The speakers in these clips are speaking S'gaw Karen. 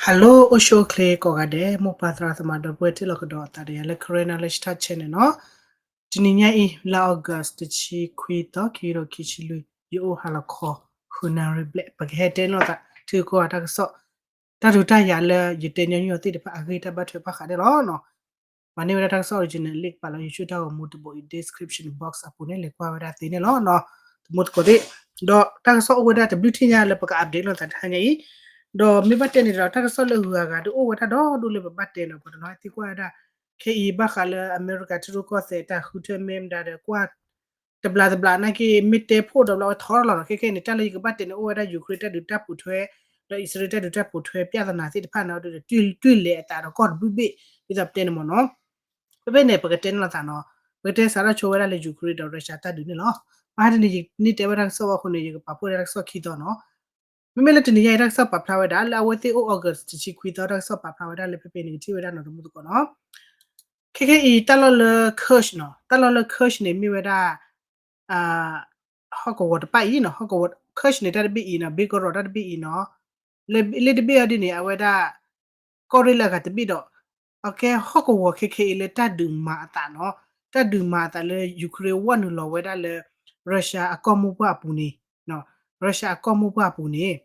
Hello အိၣ်ဆူၣ်အိၣ်ချ့ကိးဂၤဒဲး မိၢ်ပၢ်သရၣ်သမါဒီပုၢ်ဝဲၢ် ထံၣ်လိာ်ကဒီးအသးဒီးယၤလၢ Karen Knowledge Talk Channel နီၤ. တနံၤညါအံၤ လါ August တဆံခွံသီ ခံကထိခံဆံလွံၢ် ယအိၣ်ဟါလီၤခီ ဃုနၣ်ရံၣ်ဘျဲၣ် ပကဟဲတဲလိာ်သး ထံကီၢ်တၢ်ကစီၣ် တၢ်ဒုးတၢ်ယၤလၢယတဲညီနုၢ်အီၤသ့ၣ်တဖၣ်အဂ့ၢ်တၢ်ဘၣ်ထွဲဘၣ်ဃးန့ၣ်လီၤ. မၤန့ၢ်ဝဲဒၣ်တၢ်ကစီၣ် original link ပာ်လၢ YouTube တၢ်ဂီၤမူတဘိအံၤ description box အပူၤန့ၣ် လဲၤကွၢ်ဝဲဒၣ်သ့န့ၣ်လီၤ. သမူသကိးသ့ၣ် ဒီးတၢ်ကစီၣ်အိၣ်ဝဲဒၣ်တဘျုးထံၣ်ညါလၢပက update လိာ်သးတဟါညါအံၤ, ဒီးမ့ၢ်ဘၣ်တဲန့ၣ်ဒီး တၢ်ကစီၣ်လၢအဂုၤအဂၤဒုးအိၣ်ဝဲဒၣ်ဒီဒူၣ်လၢပဘၣ်တဲနီၤ ပှၤတနီၤသံကွၢ်ဝဲဒၣ် ခဲအံၤဘၣ်ဃးလၢအမဲရကၤထံရူၢ်ကီၢ်သဲးတၢ်ဃုထၢမ့ၢ်မတၤဒီး ကွၢ်တဘျးတဘျးနာ်က့ မ့ၢ်တဲဖှိၣ်ဒီးဘျီဝဲထီထီၣ်လီၤနီၤ. ခဲခဲအံၤန့ၣ် တၢ်လၢယကဘၣ်တဲန့ၣ် အိၣ်ဝဲဒၣ် Ukraine တၢ်ဒုးတၢ်ပိာ်ထွဲ ဒီးအံၣ်စရ့လးတၢ်ဒုးတၢ်ပိာ်ထွဲ ပြဿနာ သ့ၣ်တဖၣ်န့ၣ် ဒုးတွံၢ်လဲၤအသးဒီးကီၢ်တဘျုးဘ့ၣ် ဒ်သိးပတဲန့ၣ်မ့ၢ်နီၤ. ဖဲဖဲန့ၣ် ပကတဲန့ၢ်လိာ်သးနီၤ, ပကတဲစးထီၣ်ဆိဝဲဒၣ်လၢ Ukraine ဒီး Russia တၢ်ဒုးန့ၣ်လီၤ. ဘၣ်တနံၤ ယန့ၢ်တဲဝဲတၢ်ကစီၣ်အဃိန့ၣ် ယကပာ်ဖှိၣ်ဒၣ်တၢ်ကစီၣ်ခံသီနီၤ. မ့မ့ၢ်လၢတနံၤညါအံၤ တၢ်ကစီၣ်ပာ်ဖျါဝဲဒၣ်လၢအဝဲသ့ၣ်အိၣ် August တဆံခွံသီ တၢ်ကစီၣ်ပာ်ဖျါဝဲဒၣ်လၢဖဲဖဲန့ၣ် ကထံၣ်ဝဲဒၣ်နီၤ သမူသကိးနီၤ. ခဲခဲအံၤ တၢ်လီၢ်လၢ Kursk နီၤ, တၢ်လီၢ်လၢ Kursk န့ၣ် မ့ၢ်ဝဲဒၣ် ဟီၣ်ကဝီၤတဖၣ်အံၤနီၤ, ဟီၣ်ကဝီၤ Kursk န့ၣ် တၢ်တဘ့ၣ်အံၤနီၤ, Belgorod တၢ်တဘ့ၣ်အံၤနီၤ, လၢလ့ၣ်တဘ့ၣ်အံၤဒ်န့ၣ် အဝဲဒၣ် ကီၢ်ရ့ၣ်လၢအဂၤတဘ့ၣ်ဒီး အကဲဟီၣ်ကဝီၤခဲခဲအံၤလၢတၢ်ဒုးမၤအသးနီၤ, တၢ်ဒုးမၤအသးလၢ Ukraine ဝဲနုာ်လီၤဝဲဒၣ်လၢ Russia အကီၢ်မိၢ်ပှၢ်အပူၤန့ၣ်, Russia အကီၢ်မိၢ်ပှၢ်အပူၤန့ၣ်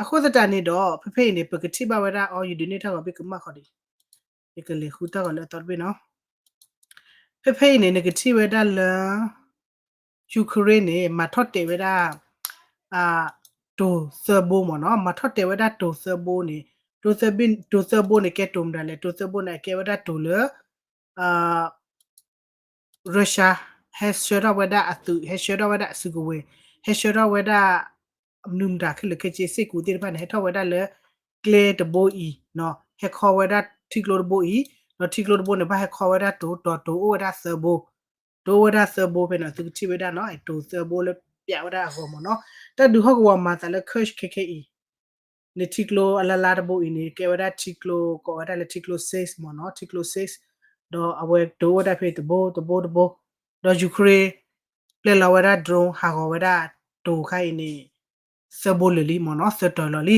အဃိသတးန့ၣ်ဒီး ဖဲဖဲအံၤန့ၣ် ပကထံၣ်ဘၣ်ဝဲဒၣ်အီၤ ယဒုးနဲၣ်တၢ်ဂီၤဘ့ၣ်ကမၣ်ဃီဒံး, ယကလဲၤဃုတၢ်ဂီၤလၢအသီတဘ့ၣ်နီၤ. ဖဲဖဲအံၤန့ၣ် နကထံၣ်ဝဲဒၣ်လၢ Ukraine န့ၣ် မၤထီၣ်တဲာ်ဝဲဒၣ် တိၤသၢဘိမ့ၢ်နီၤ, မၤထီၣ်တဲာ်ဝဲဒၣ်တိၤသၢဘိန့ၣ်, တိၤသၢဘိန့ၣ် ကဲတိၤမတၤလဲၣ်, တိၤသၢဘိန့ၣ် အကဲဝဲဒၣ်တိၤလၢ Russia ဟဲဆှၢထီၣ်ဝဲဒၣ်အသုး, ဟဲဆှၢထီၣ်ဝဲဒၣ်အစုကဝဲၤ, ဟဲဆှၢထီၣ်ဝဲဒၣ် မနုၤမတၤခဲလၢာ်ခဲဆ့ စ့ၢ်ကီးသ့ၣ်တဖၣ်န့ၣ် ဟဲထီၣ်ဝဲဒၣ်လၢ ကျဲတဘိအံၤ, ဟဲခီဝဲဒၣ်ထံကျိတဘိအံၤ, ဒီးထံကျိတဘိန့ၣ် ဘၣ်ဟဲခီဝဲဒၣ်တိၤ, ဒီးတိၤအိၣ်ဝဲဒၣ်သၢဘိ, တိၤအိၣ်ဝဲဒၣ်သၢဘိဖဲန့ၣ် သုကထံၣ်ဝဲဒၣ်နီၤ, တိၤသၢဘိလၢပျးဝဲဒၣ်အဂီၢ်မ့ၢ်နီၤ. တၢ်ဒုးဟီၣ်ကဝီၤမၤသးလၢ Kursk ခဲခဲအံၤ န့ၣ် ထံကျိအလါလါတဘိအံၤန့ၣ် ကဲဝဲဒၣ်ထံကျိ ကိးဝဲဒၣ်လၢထံကျိ six မ့ၢ်နီၤ, ထံကျိ six, ဒီးအဝဲတိၤဝဲဒၣ်ဖဲတဘိတဘိတဘိ, ဒီး Ukraine ပျဲလီၤဝဲဒၣ် drone ဟးဂီၤဝဲဒၣ်တိၤခါအံၤန့ၣ် သၢဘိလၢာ်လံမ့ၢ်နီၤ, သၢတီၤလီၤလံ.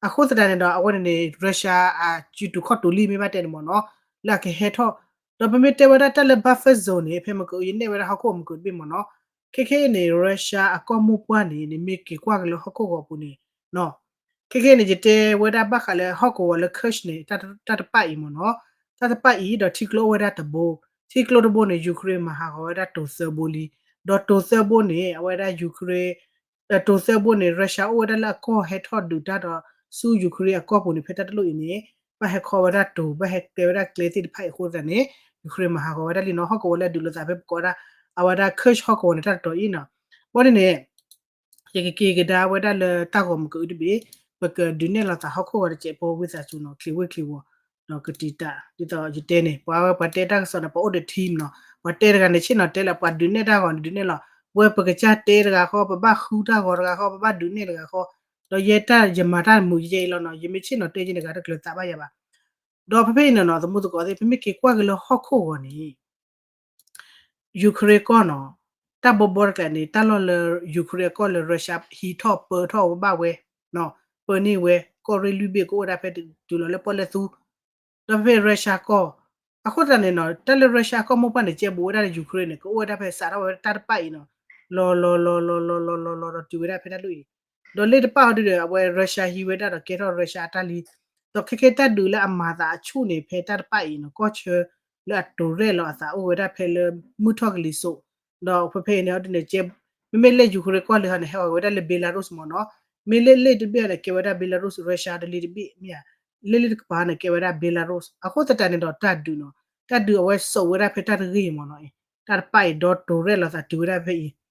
အဃိသတးန့ၣ်ဒီး အဝဲန့ၣ်န့ၣ် Russia အစုတူာ်ခီၣ်တူာ်လံမ့ၢ်ဘၣ်တဲန့ၣ်မ့ၢ်နီၤ, လၢအကဟဲထီၣ်, ဒီးပမ့ၢ်တဲဝဲဒၣ်တၢ်လၢ buffer zone န့ၣ် ဖဲမ့ၢ်ကယနဲၣ်ဝဲဒၣ်ဟီၣ်ခိၣ်မ့ၢ်ကတဘ့ၣ်မ့ၢ်နီၤ, ခဲခဲအံၤန့ၣ် Russia အကီၢ်မိၢ်ပှၢ်န့ၣ် နမ့ၢ်က့ၤကွၢ်က့ၤလၢဟီၣ်ခိၣ်ဂီၤပူၤန့ၣ် ခဲခဲအံၤန့ၣ် ယတဲဝဲဒၣ်ဘၣ်ဃးလၢဟီၣ်ကဝီၤလၢ Kursk န့ၣ် တၢ်တပၣ်အံၤမ့ၢ်နီၤ, တၢ်တပၣ်အံၤဒီးထံကျိအိၣ်ဝဲဒၣ်တဘိ, ထံကျိတဘိန့ၣ် Ukraine မၤဟးဂီၤဝဲဒၣ်တိၤသၢဘိလံ, ဒီးတိၤသၢဘိန့ၣ် အဝဲဒၣ် Ukraine တိၤသၢဘိန့ၣ် Russia အိၣ်ဝဲဒၣ်လၢအကီၢ်ဟဲထီၣ်ဒုးတၢ်ဒီး ဆူ Ukraine အကီၢ်ပူၤန့ၣ် ဖဲတၢ်တလိၣ်အံၤန့ၣ် ဘၣ်ဟဲခီဝဲဒၣ်တိၤ ဘၣ်ဟဲကျဲဝဲဒၣ်ကျဲသ့ၣ်တဖၣ်အံၤအဃိသတးန့ၣ် Ukraine မၤဟးဂီၤဝဲဒၣ်လံနီၤ, ဟီၣ်ကဝီၤလၢအဒုးလိာ်သးဖဲပကိးဝဲဒၣ် အဝဲဒၣ် Kursk ဟီၣ်ကဝီၤန့ၣ် တၢ်တတီၤအံၤနီၤ. ဘၣ်န့ၣ်န့ၣ် ယကက့ၤကဒါဝဲဒၣ်လၢတၢ်ဂီၤမုၢ်ကအုတဘ့ၣ်, ပကဒုးနဲၣ်လိာ်သးဟီၣ်ခိၣ်ဂီၤတစဲးဖိဝံသးစူၤနီၤ, ချံးဝ့ၢ်ချံးဝီၤ, ဒီးကတံာ်တာ် ဒ်သိးယတဲန့ၣ် ပှၤဝဲပှၤတဲတၢ်ကစီၣ်န့ၣ် ပှၤအိၣ်ဒီး team နီၤ, ပှၤတဲတဂၤန့ၣ် ဆ့ၣ်နီၤတဲလၢ ပှၤဒုးနဲၣ်တၢ်ဂီၤန့ၣ် ဒုးနဲၣ်လီၤ, ဝဲပကစၢ်တဲတဂၤဃီ ပဘၣ်ဃုတၢ်ဂီၤတဂၤဃီ ပဘၣ်ဒုးနဲၣ်တဂၤဃီ, ဒီးယဲတၢ်ယမၤတၢ်မုာ်ယဲအံၤလီၤနီၤ, ယမ့ၢ်ဆ့ၣ်နီၤတဲယဲန့ၣ် တဂၤတကျၢၤသးဘၣ်ယၤဘၣ်. ဒီးဖဲဖဲအံၤန့ၣ်နီၤ သမူသကိးသ့ၣ် ပမ့ၢ်က့ၤကွၢ်က့ၤလၢဟီၣ်ခိၣ်ဂီၤန့ၣ် Ukraine ကီၢ်နီၤ, တၢ်ဘီဘီတကျါန့ၣ် တၢ်လီၢ်လၢ Ukraine အကီၢ်လၢ Russia ဟံးထီၣ်ပၢထီၣ်ဝဲဘၣ်ဝဲ, ပၢန့ၢ်ဝဲ ကီၢ်ရ့ၣ်လွံၢ်ဘ့ၣ်ကအိၣ်ဝဲဒၣ်ဖဲတုၤလီၤလၢပီၣ်လဲၣ်သူ, ဒီးဖဲ Russia ကီၢ်, အဃိသတးန့ၣ်နီၤ တၢ်လၢ Russia ကီၢ်မိၢ်ပှၢ်န့ၣ် ကဲဘူးဝဲဒၣ်လၢ Ukraine န့ၣ် ကအိၣ်ဝဲဒၣ်ဖဲစးထီၣ်ဝဲတၢ်တပၣ်အံၤနီၤ, လီၤလီၤလီၤလီၤလီၤလီၤလီၤလီၤလီၤဒီးတုၤဝဲဒၣ်ဖဲတၢ်လီၢ်အံၤ, ဒီးလ့ၣ်တပၣ်အီၤဒုဒီး အဝဲ Russia ဟံးဝဲဒၣ်ဒီးကဲထီၣ် Russia အတၢ်လံ, ဒီးခဲခဲတၢ်ဒုးလၢအမၤသးအဆူၣ်န့ၣ် ဖဲတၢ်တပၣ်အံၤနီၤ ကီၢ်ဆၢလၢအတိၤရဲၣ်လီၤအသးအိၣ်ဝဲဒၣ်ဖဲလၢမုၢ်ထီၣ်ကလံၤစိး, ဒီးဖဲဖဲအံၤန့ၣ် အီၤဒုန့ၣ် ကဲ မ့မ့ၢ်လၢ Ukraine ကီၢ်လၢဟီန့ၣ် ဟဲအီၤဝဲဒၣ်လၢ Belarus မ့ၢ်နီၤ, မ့ၢ်လၢလ့ၣ်တဘ့ၣ်န့ၣ် ကဲဝဲဒၣ် Belarus, Russia တလံတဘ့ၣ်မ့ၢ်ဧါ, လၢလ့ၣ်တကပၤန့ၣ် ကဲဝဲဒၣ် Belarus အဃိသတးန့ၣ်ဒီးတၢ်ဒုးနီၤ, တၢ်ဒုးအဝဲစိာ်ဝဲဒၣ်ဖဲတၢ်တဂ့ၢ်အံၤမ့ၢ်နီၤ, တၢ်တပၣ်အံၤဒီးတိၤရဲၣ်လီၤသးတုၤဝဲဒၣ်ဖဲအံၤ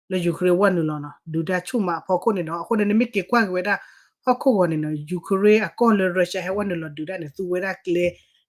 လၢ Ukraine ဝဲနုာ်လီၤနီၤ ဒုးတၢ်ဆူၣ်မးအဖီခိၣ်န့ၣ်နီၤ, အဃိန့ၣ် နမ့ၢ်က့ၤကွၢ်က့ၤဝဲဒၣ် ဟီၣ်ခိၣ်ဂီၤန့ၣ်နီၤ Ukraine အကီၢ်လၢ Russia ဟဲဝဲနုာ်လီၤဒုးတၢ်န့ၣ် သူဝဲဒၣ်ကျဲ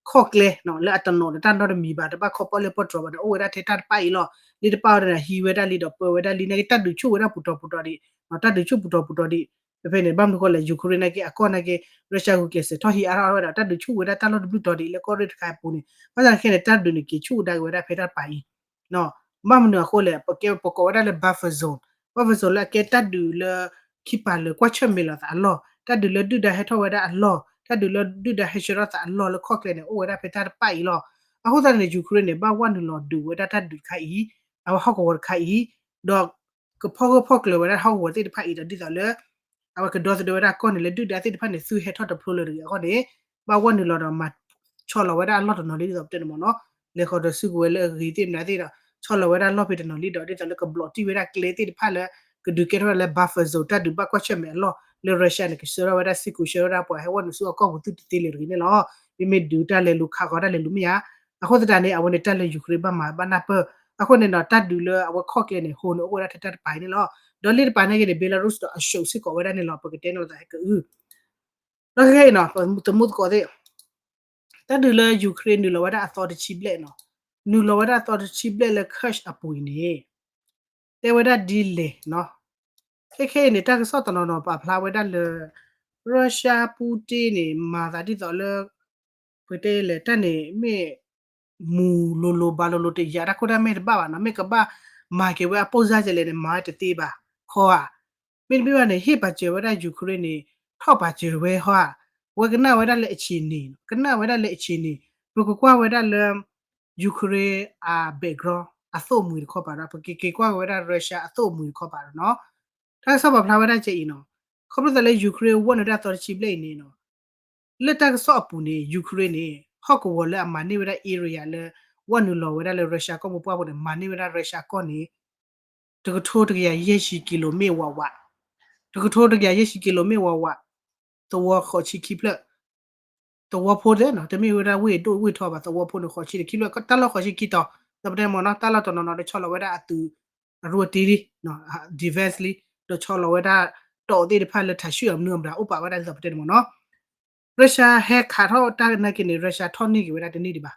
ခီၣ်ကျဲနီၤ လၢအတနီၤဒီးတၢ်နီတမံၤဘၣ် တဘၣ်ခီပီၣ်လဲၣ်ပီၣ်တြီၤဘၣ်န့ၣ် အိၣ်ဝဲဒၣ်ထဲတၢ်တပၣ်အံၤလီၤ, လ့ၣ်တပၣ်အီၤဒီးဟံးဝဲဒၣ်လံဒီးပၢဝဲဒၣ်လံ နာ်က့တၢ်ဒုးဆူၣ်ဝဲဒၣ်ပူၤတီၤပူၤတီၤဒံး, တၢ်ဒုးဆူၣ်ပူၤတီၤပူၤတီၤဒံး, ဖဲဖဲန့ၣ် ဘၣ်မနုၤဃိလဲၣ် Ukraine နာ်က့အကီၢ်နာ်က့ Russia ဂုာ်ကျဲးစၢးထီၣ်ဟံးအါထီၣ်ဝဲဒၣ် တၢ်ဒုးဆူၣ်ဝဲဒၣ်တၢ်လီၢ်တဘျုးတီၤဒံး လၢကီၢ်ရ့ၣ်တခါအပူၤန့ၣ်, ဘၣ်ဆၣ်ခဲန့ၣ် တၢ်ဒုးန့ၣ်က့ၤဆူၣ်ဝဲဒၣ်က့ၤဝဲဒၣ်ဖဲတၢ်တပၣ်အံၤ ဘၣ်မနုၤအဃိလဲၣ် ပကဲပကိးဝဲဒၣ်လၢ buffer zone, buffer zone လၢအကဲတၢ်ဒုးလၢ ခံပၤလၢကွၢ်ဆၢၣ်မဲာ်လိာ်သးအလီၢ်, တၢ်ဒုးလၢဒုၣ်ဒါဟဲထီၣ်ဝဲဒၣ်အလီၢ်, တၢ်ဒုးလၢဒုၣ်ဒါဟဲဆှၢထီၣ်သးအလီၢ်လၢခီၣ်ကျဲန့ၣ် အိၣ်ဝဲဒၣ်ဖဲတၢ်တပၣ်အံၤလီၤ. အဃိသတးန့ၣ် Ukraine န့ၣ် ဘၣ်ဝဲနုာ်လီၤဒုးဝဲဒၣ်တၢ်ဒုးတခါအံၤ, အဝဲဟီၣ်ကဝီၤတခါအံၤ, ဒီးကဖီၣ်ဂၢၢ်ဖီၣ်ကျၢၤဝဲဒၣ်ဟီၣ်ကဝီၤသ့ၣ်တဖၣ်အံၤဒီး ဒ်သိးလၢ အဝဲကဒီသဒၢဝဲဒၣ်ကီၢ်န့ၣ် လၢဒုၣ်ဒါသ့ၣ်တဖၣ်န့ၣ် သုဟဲထီၣ်တဖျိလၢၤတဂ့ၤအဂီၢ်န့ၣ် ဘၣ်ဝဲနုာ်လီၤဒီးမၤဆီလီၤဝဲဒၣ်အလီၢ်တနီၤလံ ဒ်သိးပတဲန့ၣ်မ့ၢ်နီၤ, လဲၤဃီၤဒီးစုကဝဲၤလၢအဂ့ၤသ့ၣ်မနုၤသ့ၣ်ဒီး ဆီလီၤဝဲဒၣ်လီၢ်ဖဲတနီၤလံဒီး ဒ်သိးလၢကဘျီးတံၢ်ဝဲဒၣ်ကျဲသ့ၣ်တဖၣ်လၢ ကဒုးကဲထီၣ်ဝဲဒၣ်လၢ buffer zone တၢ်ဒုးဘၣ်ကွၢ်ဆၢၣ်မဲာ်အလီၢ် လၢ Russia န့ၣ် ကဆှၢထီၣ်ဝဲဒၣ် စ့ၢ်ကီးဆှၢဝဲဒၣ် ပှၤဟဲဝဲနုာ်ဆူအကီၢ်ပူၤသုတသ့လၢၤတဂ့ၤန့ၣ်လီၤ. မ့မ့ၢ်ဒုးတၢ်လဲၤလူၤခးဃီၤတၢ်လဲၤလူၤမ့ၢ်ဧါ. အဃိသတးန့ၣ် အဝဲန့ၣ်တၢ်လၢ Ukraine ဘၣ်မၤဘၣ်နၢ်ပၢၢ်, အဃိန့ၣ်ဒီး တၢ်ဒုးလၢအဝဲခီၣ်ကျဲန့ၣ် ဟိန့ၣ် အိၣ်ဝဲဒၣ်ထဲတၢ်တပၤအံၤန့ၣ်လီၤ. ဒီးလ့ၣ်တပၤန့ၣ်က့န့ၣ် Belarus ဒီးအ show စ့ၢ်ကီးဝဲဒၣ်န့ၣ်လီၤ. ပကတဲန့ၣ်လီၤသးဟဲကအု ဒီးခဲအံၤနီၤ ပသမူသကိးသ့ၣ် တၢ်ဒုးလၢ Ukraine နုာ်လီၤဝဲဒၣ်အသီတဆံဘျဲၣ်နီၤ, နုာ်လီၤဝဲဒၣ်အသီတဆံဘျဲၣ်လၢ Kursk အပူၤအံၤန့ၣ် တဲဝဲဒၣ်ဒ်လဲၣ်နီၤ. ခဲခဲအံၤန့ၣ် တၢ်ကစီၣ်တနီၤနီၤပာ်ဖျါဝဲဒၣ်လၢ Russia Putin န့ၣ် မၤသးဒ်သိးလၢ ပတဲလဲၣ် တၢ်န့ၣ်မ့ၢ် မူၤလိၤလိၤဘၣ်လိၤလိၤတယာ်တၢ်ခိၣ်တၢ်မဲာ်တဘၣ်ဘၣ်နီၤ, မ့ၢ်ကဘၣ်မၤက့ၤဝဲအပိၢ်စၢ်ကလဲၣ်န့ၣ် မၤဝဲတသ့ဘၣ် ခီဧါ. မ့တမ့ၢ်ဘၣ်န့ၣ် ဟ့ၣ်ပာ်စၢၤဝဲဒၣ် Ukraine န့ၣ် ထီၣ်ပာ်စၢၤဝဲဟီဧါ. ဝဲကနၣ်ဝဲဒၣ်လၢအဆံးန့ၣ်, ကနၣ်ဝဲဒၣ်လၢအဆံးန့ၣ်, ပကကွၢ်ဝဲဒၣ်လၢ Ukraine အ background အသိၣ်မှံၤတခီပၤဒီး ပကက့ၤကွၢ်ဝဲဒၣ် Russia အသိၣ်မှံၤတခီပၤဒီးနီၤ. တၢ်ကစီၣ်ပာ်ဖျါဝဲဒၣ်ကဲအံၤနီၤ, ခီဖျိသးလၢ Ukraine ဝဲနုာ်တၢ်သီတဆံဘျဲၣ်အံၤန့ၣ်နီၤ လၢတၢ်ကစီၣ်အပူၤန့ၣ် Ukraine န့ၣ် ဟီၣ်ကဝီၤလၢအမၤန့ၢ်ဝဲဒၣ် area လၢ ဝဲနုာ်လီၤဝဲဒၣ်လၢ Russia ကီၢ်မိၢ်ပှၢ်ပူၤန့ၣ် မၤန့ၢ်ဝဲဒၣ် Russia ကီၢ်န့ၣ် တကထိတကယၤယဲၢ်ဆံကံလိမ့ၣ်ဝးဝး, တကထိတကယၤယဲၢ်ဆံကံလိမ့ၣ်ဝးဝး, သဝီဃိးဆံခံဖျၢၣ်, သဝီဖိသ့ၣ်နီၤ, တမ့ၢ်ဝဲဒၣ်ဝ့ၢ်ဒိၣ်ဝ့ၢ်ထီဘၣ်, သဝီဖိန့ၣ်ဃိးဆံခံဖျၢၣ်, တၢ်လီၢ်ဃိးဆံခံတီၤ, ဒီးပတဲမ့ၢ်နီၤ, တၢ်လီၢ်တနီၤနီၤဒီးဆီလီၤဝဲဒၣ်အသုးအရိတ့လံ, defense လံ, ဒီးဆီလီၤဝဲဒၣ် တီၣ်သ့ၣ်တဖၣ်လၢထးဆှုၣ်အမနုၤအမတၤ အိၣ်ပာ်ဝဲဒၣ်ဒ်သိးပတဲန့ၣ်မ့ၢ်နီၤ. Russia ဟဲခးထီၣ်တၢ်နာ်က့န့ၣ် Russia ထီၣ်န့ၢ်က့ၤဝဲဒၣ်တန့ၢ်ဒံးဘၣ်.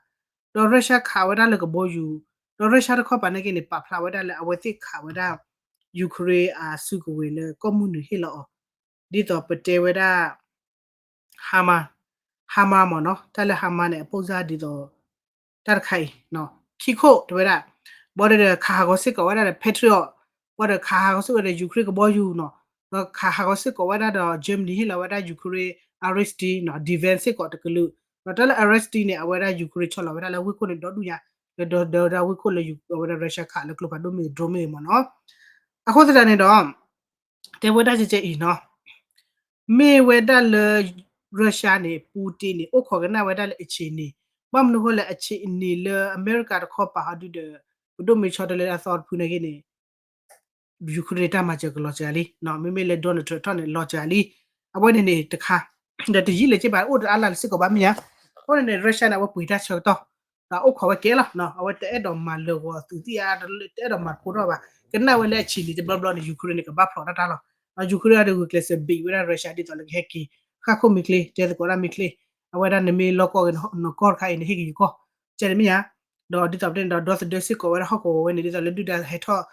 ဒီး Russia ခးဝဲဒၣ်လၢကဘီယူၤ, ဒီး Russia တခီပၤနာ်က့န့ၣ် ပာ်ဖျါဝဲဒၣ်လၢအဝဲသ့ၣ်ခးဝဲဒၣ် Ukraine အစုကဝဲၤလၢကီၢ်မုၢ်နုာ်ဟ့ၣ်လီၤအီၤ, ဒ်သိးပတဲဝဲဒၣ် Hamas, Hamas မ့ၢ်နီၤ, တၢ်လၢ Hamas န့ၣ် အပိၢ်စၢ်ဒ်သိး တၢ်တခါအံၤ, ခံခိၣ်တဲဝဲဒၣ်, ဘၣ်ဒီးခးဟးဂီၤစ့ၢ်ကီးဝဲဒၣ်ဒီး Patriot, ဘၣ်ဒီးခးဟးဂီၤစ့ၢ်ကီးဝဲဒီး Ukraine ကဘီယူၤနီၤ, ဒီးခးဟးဂီၤစ့ၢ်ကီးဝဲဒၣ်ဒီး Germany ဟ့ၣ်လီၤဝဲဒၣ် Ukraine အ R S T နီၤ, defense စ့ၢ်ကီးတကလုာ်, ဒီးတၢ်လၢ R S T န့ၣ် အဝဲဒၣ် Ukraine ဆီလီၤဝဲဒၣ်လၢဝ့ၢ်ခိၣ်န့ၣ်ဒီဒူၣ်ညါ, လၢဒီဒီဝဲဒၣ်ဝ့ၢ်ခိၣ်လၢ အဝဲဒၣ် Russia ခးလၢကျိဖးဒိၣ်မ့ၢ်ဂ့ၤ drone မ့ၢ်ဂ့ၤမ့ၢ်နီၤ. အဃိသတးန့ၣ်ဒီး တဲဝဲဒၣ်ကဲကဲအံၤနီၤ, မ့ၢ်ဝဲဒၣ်လၢ Russia န့ၣ် Putin န့ၣ် အိၣ်ခိးကနၣ်ဝဲဒၣ်လၢအဆံးန့ၣ်, ဘၣ်မနုၤဃိလဲၣ် အဆံးန့ၣ်လၢ အမဲရကၤတခီပၤဟီဒုဒီး ပဒိၣ်မ့ၢ်ဆီတလဲလၢအသီတဖုနာ်က့န့ၣ် Ukraine န့ၣ် တၢ်မၤစၢၤကလီၤစှၤလံ, မ့မ့ၢ်လၢ Donald Trump ထီၣ်န့ၣ် လီၤစှၤလံ, အဝဲန့ၣ်န့ၣ်တခါ, ဒီးတယံာ်လၢၤက့ဘၣ် အိၣ်တအါလၢ်လၢ်စ့ၢ်ကီးဘၣ်မ့ၢ်ဧါ. အဃိန့ၣ်န့ၣ် Russia န့ၣ် အဝဲပှ့ၤတၢ်ဆၢကတီၢ်, ဒီးအိၣ်ခိးဝဲကဲလီၤ, အဝဲတအဲၣ်ဒိးမၤလၢာ်ဂီၤအသုးသ့ၣ်ဧါ, တအဲၣ်ဒိးမၤတဖိထီၣ်ဘၣ်, ကနၣ်ဝဲလၢအဆံးန့ၣ် တဘျီဘျီန့ၣ် Ukraine န့ၣ် ကဘၣ်ဖျိးတၢ်တၢ်လီၤ, ဒီး Ukraine ဒီးဂုာ်ကျဲးစၢးဘံၣ်ဝဲဒၣ် Russia ဒ်သိးလၢကဟဲက့ၤ ဃၣ်ခိၣ်မ့ၢ်ချ့, တဲသကိးတၢ်မ့ၢ်ချ့, အဝဲဒၣ်နမ့ၢ်လီၢ်ကီၢ်ဂ့ၤ နကီၢ်တခါအံၤ နဟ့ၣ်က့ၤယကီၢ်, ကဲန့ၣ်မ့ၢ်ဧါ. ဒီးဒ်သိးပတဲန့ၣ်ဒီး ဒီသဒၢစ့ၢ်ကီးဝဲဒၣ်ဟီၣ်ကဝီၤဝဲန့ၣ် ဒ်သိးလၢဒုၣ်ဒါဟဲထီၣ်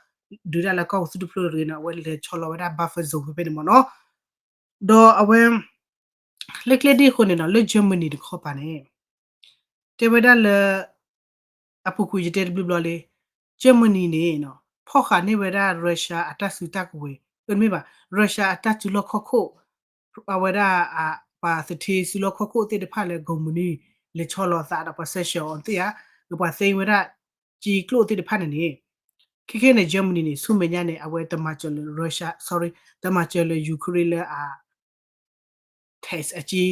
ဒုးတၢ်လၢကီၢ်ပူၤသုတဖျိတဂ့ၤန့ၣ် အဝဲလဲၤဆီလီၤဝဲဒၣ် buffer zone ဖဲဖဲန့ၣ်မ့ၢ်နီၤ. ဒီးအဝဲ လၢကျဲဒ်အဃိန့ၣ်ဒီး လၢ Germany တခီပၤန့ၣ် တဲဝဲဒၣ်လၢ အပူၤကွံာ်ယတဲတဘျုးဘျီလံ, Germany န့ၣ် ဖီၣ်ဃာ်န့ၢ်ဝဲဒၣ် Russia အတၢ်စုတၢ်ကဝဲၤ, မ့တမ့ၢ်ဘၣ် Russia အတၢ်စုလီၢ်ခီၣ်ခိၣ်, အဝဲဒၣ် ပှၤသထ့စုလီၢ်ခီၣ်ခိၣ်သ့ၣ်တဖၣ်လၢ Germany လဲၤဆီလီၤသးဒီးပှၤ sanction အီၤသ့ၣ်ဧါ, ဒီးပှၤသ့ဝဲဒၣ် က့ကျိၣ်သ့ၣ်တဖၣ်န့ၣ်န့ၣ်, ခဲခဲန့ၣ် Germany န့ၣ် ဆူမဲာ်ညါန့ၣ် အဝဲတမၤစၢၤလၢ Russia, sorry, တမၤစၢၤလၢ Ukraine လၢအ tax အက့,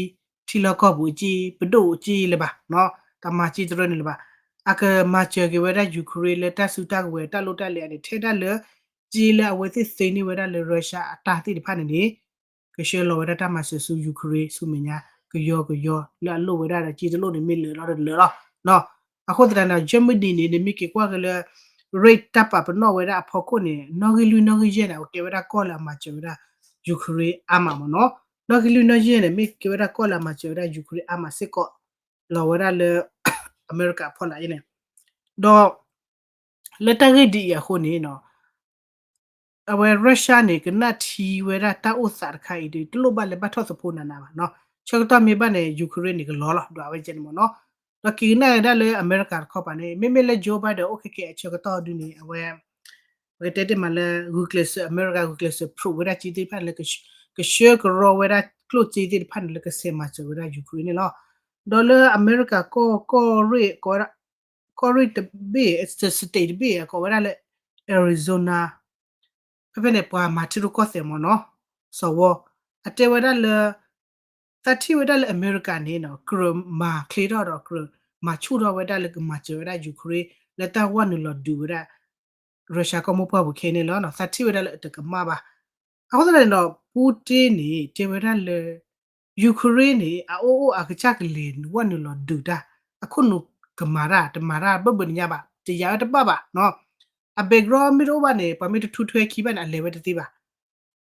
ထံလီၢ်ကီၢ်ပူၤအက့, ပဒိၣ်အက့လၢၤဘၣ်, တမၤက့တရၢန့ၣ်လၢၤဘၣ်. အကမၤစၢၤက့ၤဝဲဒၣ် Ukraine လၢတၢ်စုတၢ်ကဝဲၤ တၢ်လိၣ်တၢ်လဲၤန့ၣ် ထဲဒၣ်လၢ က့လၢအဝဲသ့ၣ်သ့န့ၢ်ဝဲဒၣ်လၢ Russia အတၢ်သ့ၣ်တဖၣ်န့ၣ်န့ၣ် ကဆှၢလီၤဝဲဒၣ်တၢ်မၤစၢၤဆူ Ukraine ဆူမဲာ်ညါ ကယီကယီ လၢအလိၣ်ဝဲဒၣ်ဒီးက့တလိၣ်န့ၣ် မ့ၢ်လၢာ်လီၤဒီးလၢာ်လီၤ. အဃိသတးန့ၣ် Germany န့ၣ် နမ့ၢ်က့ၤကွၢ်က့ၤလၢ rate တၢ်ပာ်ပနီၣ်ဝဲဒၣ်အဖီခိၣ်န့ၣ် နီၣ်ဂံၢ်လွံၢ်နီၣ်ဂံၢ်ယဲၢ်န့ၣ် အဝဲကဲဝဲဒၣ်ကီၢ်လၢအမၤစၢၤဝဲဒၣ် Ukraine အါမးမ့ၢ်နီၤ. နီၣ်ဂံၢ်လွံၢ်နီၣ်ဂံၢ်ယဲၢ်န့ၣ် မ့ၢ်ကဲဝဲဒၣ်ကီၢ်လၢအမၤစၢၤဝဲဒၣ် Ukraine အါမးစ့ၢ်ကီး လီၤဝဲဒၣ်လၢ အမဲရကၤအဖီလာ်အံၤန့ၣ်, ဒီး လၢတၢ်ဂ့ၢ်ဒ်အံၤအဃိန့ၣ် အဝဲ Russia န့ၣ် ကနၣ်ထံဝဲဒၣ်တၢ်အိၣ်သးတခါအံၤဒီး တလိၣ်ဘၣ်လၢဘၣ်ထီၣ်သဖိနးနးဘၣ်နီၤ. ဆၢကတီၢ်မ့ၢ်ဘၣ်န့ၣ် Ukraine န့ၣ် ကလီၤလီၤ ဒွးဝဲကဲန့ၣ်မ့ၢ်နီၤ. ဒီးက့ၤကနၣ်ဝဲဒၣ်လၢအမဲရကၤတခီပၤန့ၣ် မ့မ့ၢ်လၢ Joe Biden အိၣ်ခဲကဲအဆၢကတီၢ်ဒုန့ၣ် အဝဲ ပကတဲတ့ၢ်မးလၢ ဂုာ်ကျဲးစၢး အမဲရကၤ ဂုာ်ကျဲးစၢး prove ဝဲဒၣ်က့သ့ၣ်တဖၣ်လၢ ကဆှၢကရီဝဲဒၣ် ကျိၣ်စ့သ့ၣ်တဖၣ်န့ၣ် လၢကဆဲးမၤစၢၤဝဲဒၣ် Ukraine န့ၣ်လီၤ. ဒီးလၢအမဲရကၤကီၢ် ကီၢ်ရ့ၣ် ကိးဝဲဒၣ် ကီၢ်ရ့ၣ်တဘ့ၣ် state တဘ့ၣ် အကိးဝဲဒၣ်လၢ Arizona ဖဲဖဲန့ၣ် ပှၤမၤထံရူၢ်ကီၢ်သဲးမ့ၢ်နီၤ စီၤဝီ အတဲဝဲဒၣ်လၢ သးထံၣ်ဝဲဒၣ်လၢအမဲရကၤန့ၣ်နီၤ ကြၢးမၤချ့ထီၣ်ဒီး ကြၢးမၤဆူၣ်ထီၣ်ဝဲဒၣ်လၢကမၤစၢၤဝဲဒၣ် Ukraine လၢတၢ်ဝဲနုာ်လီၤဒုးဝဲဒၣ် Russia ကီၢ်မိၢ်ပှၢ်ပူၤခဲအံၤန့ၣ်လီၤ. သးထံၣ်ဝဲဒၣ်လၢအတကမၣ်ဘၣ်. အဃိသတးန့ၣ်ဒီး Putin န့ၣ် တဲဝဲဒၣ်လၢ Ukraine န့ၣ် အအိၣ်အိၣ်အကစၢ်ကလဲၤဝဲနုာ်လီၤဒုးတၢ် အခိၣ်နူာ်ကမၤတၢ် တမၤတၢ်ဘၢၣ်ဘၢၣ်ညါဘၣ် တယာ်ဝဲတဘၣ်ဘၣ်နီၤ. အ background မ့ၢ်တအိၣ်ဘၣ်န့ၣ် ပှၤမ့ၢ်တထူထွဲခံဘၣ်န့ၣ် အလဲၤဝဲတသ့ဘၣ်.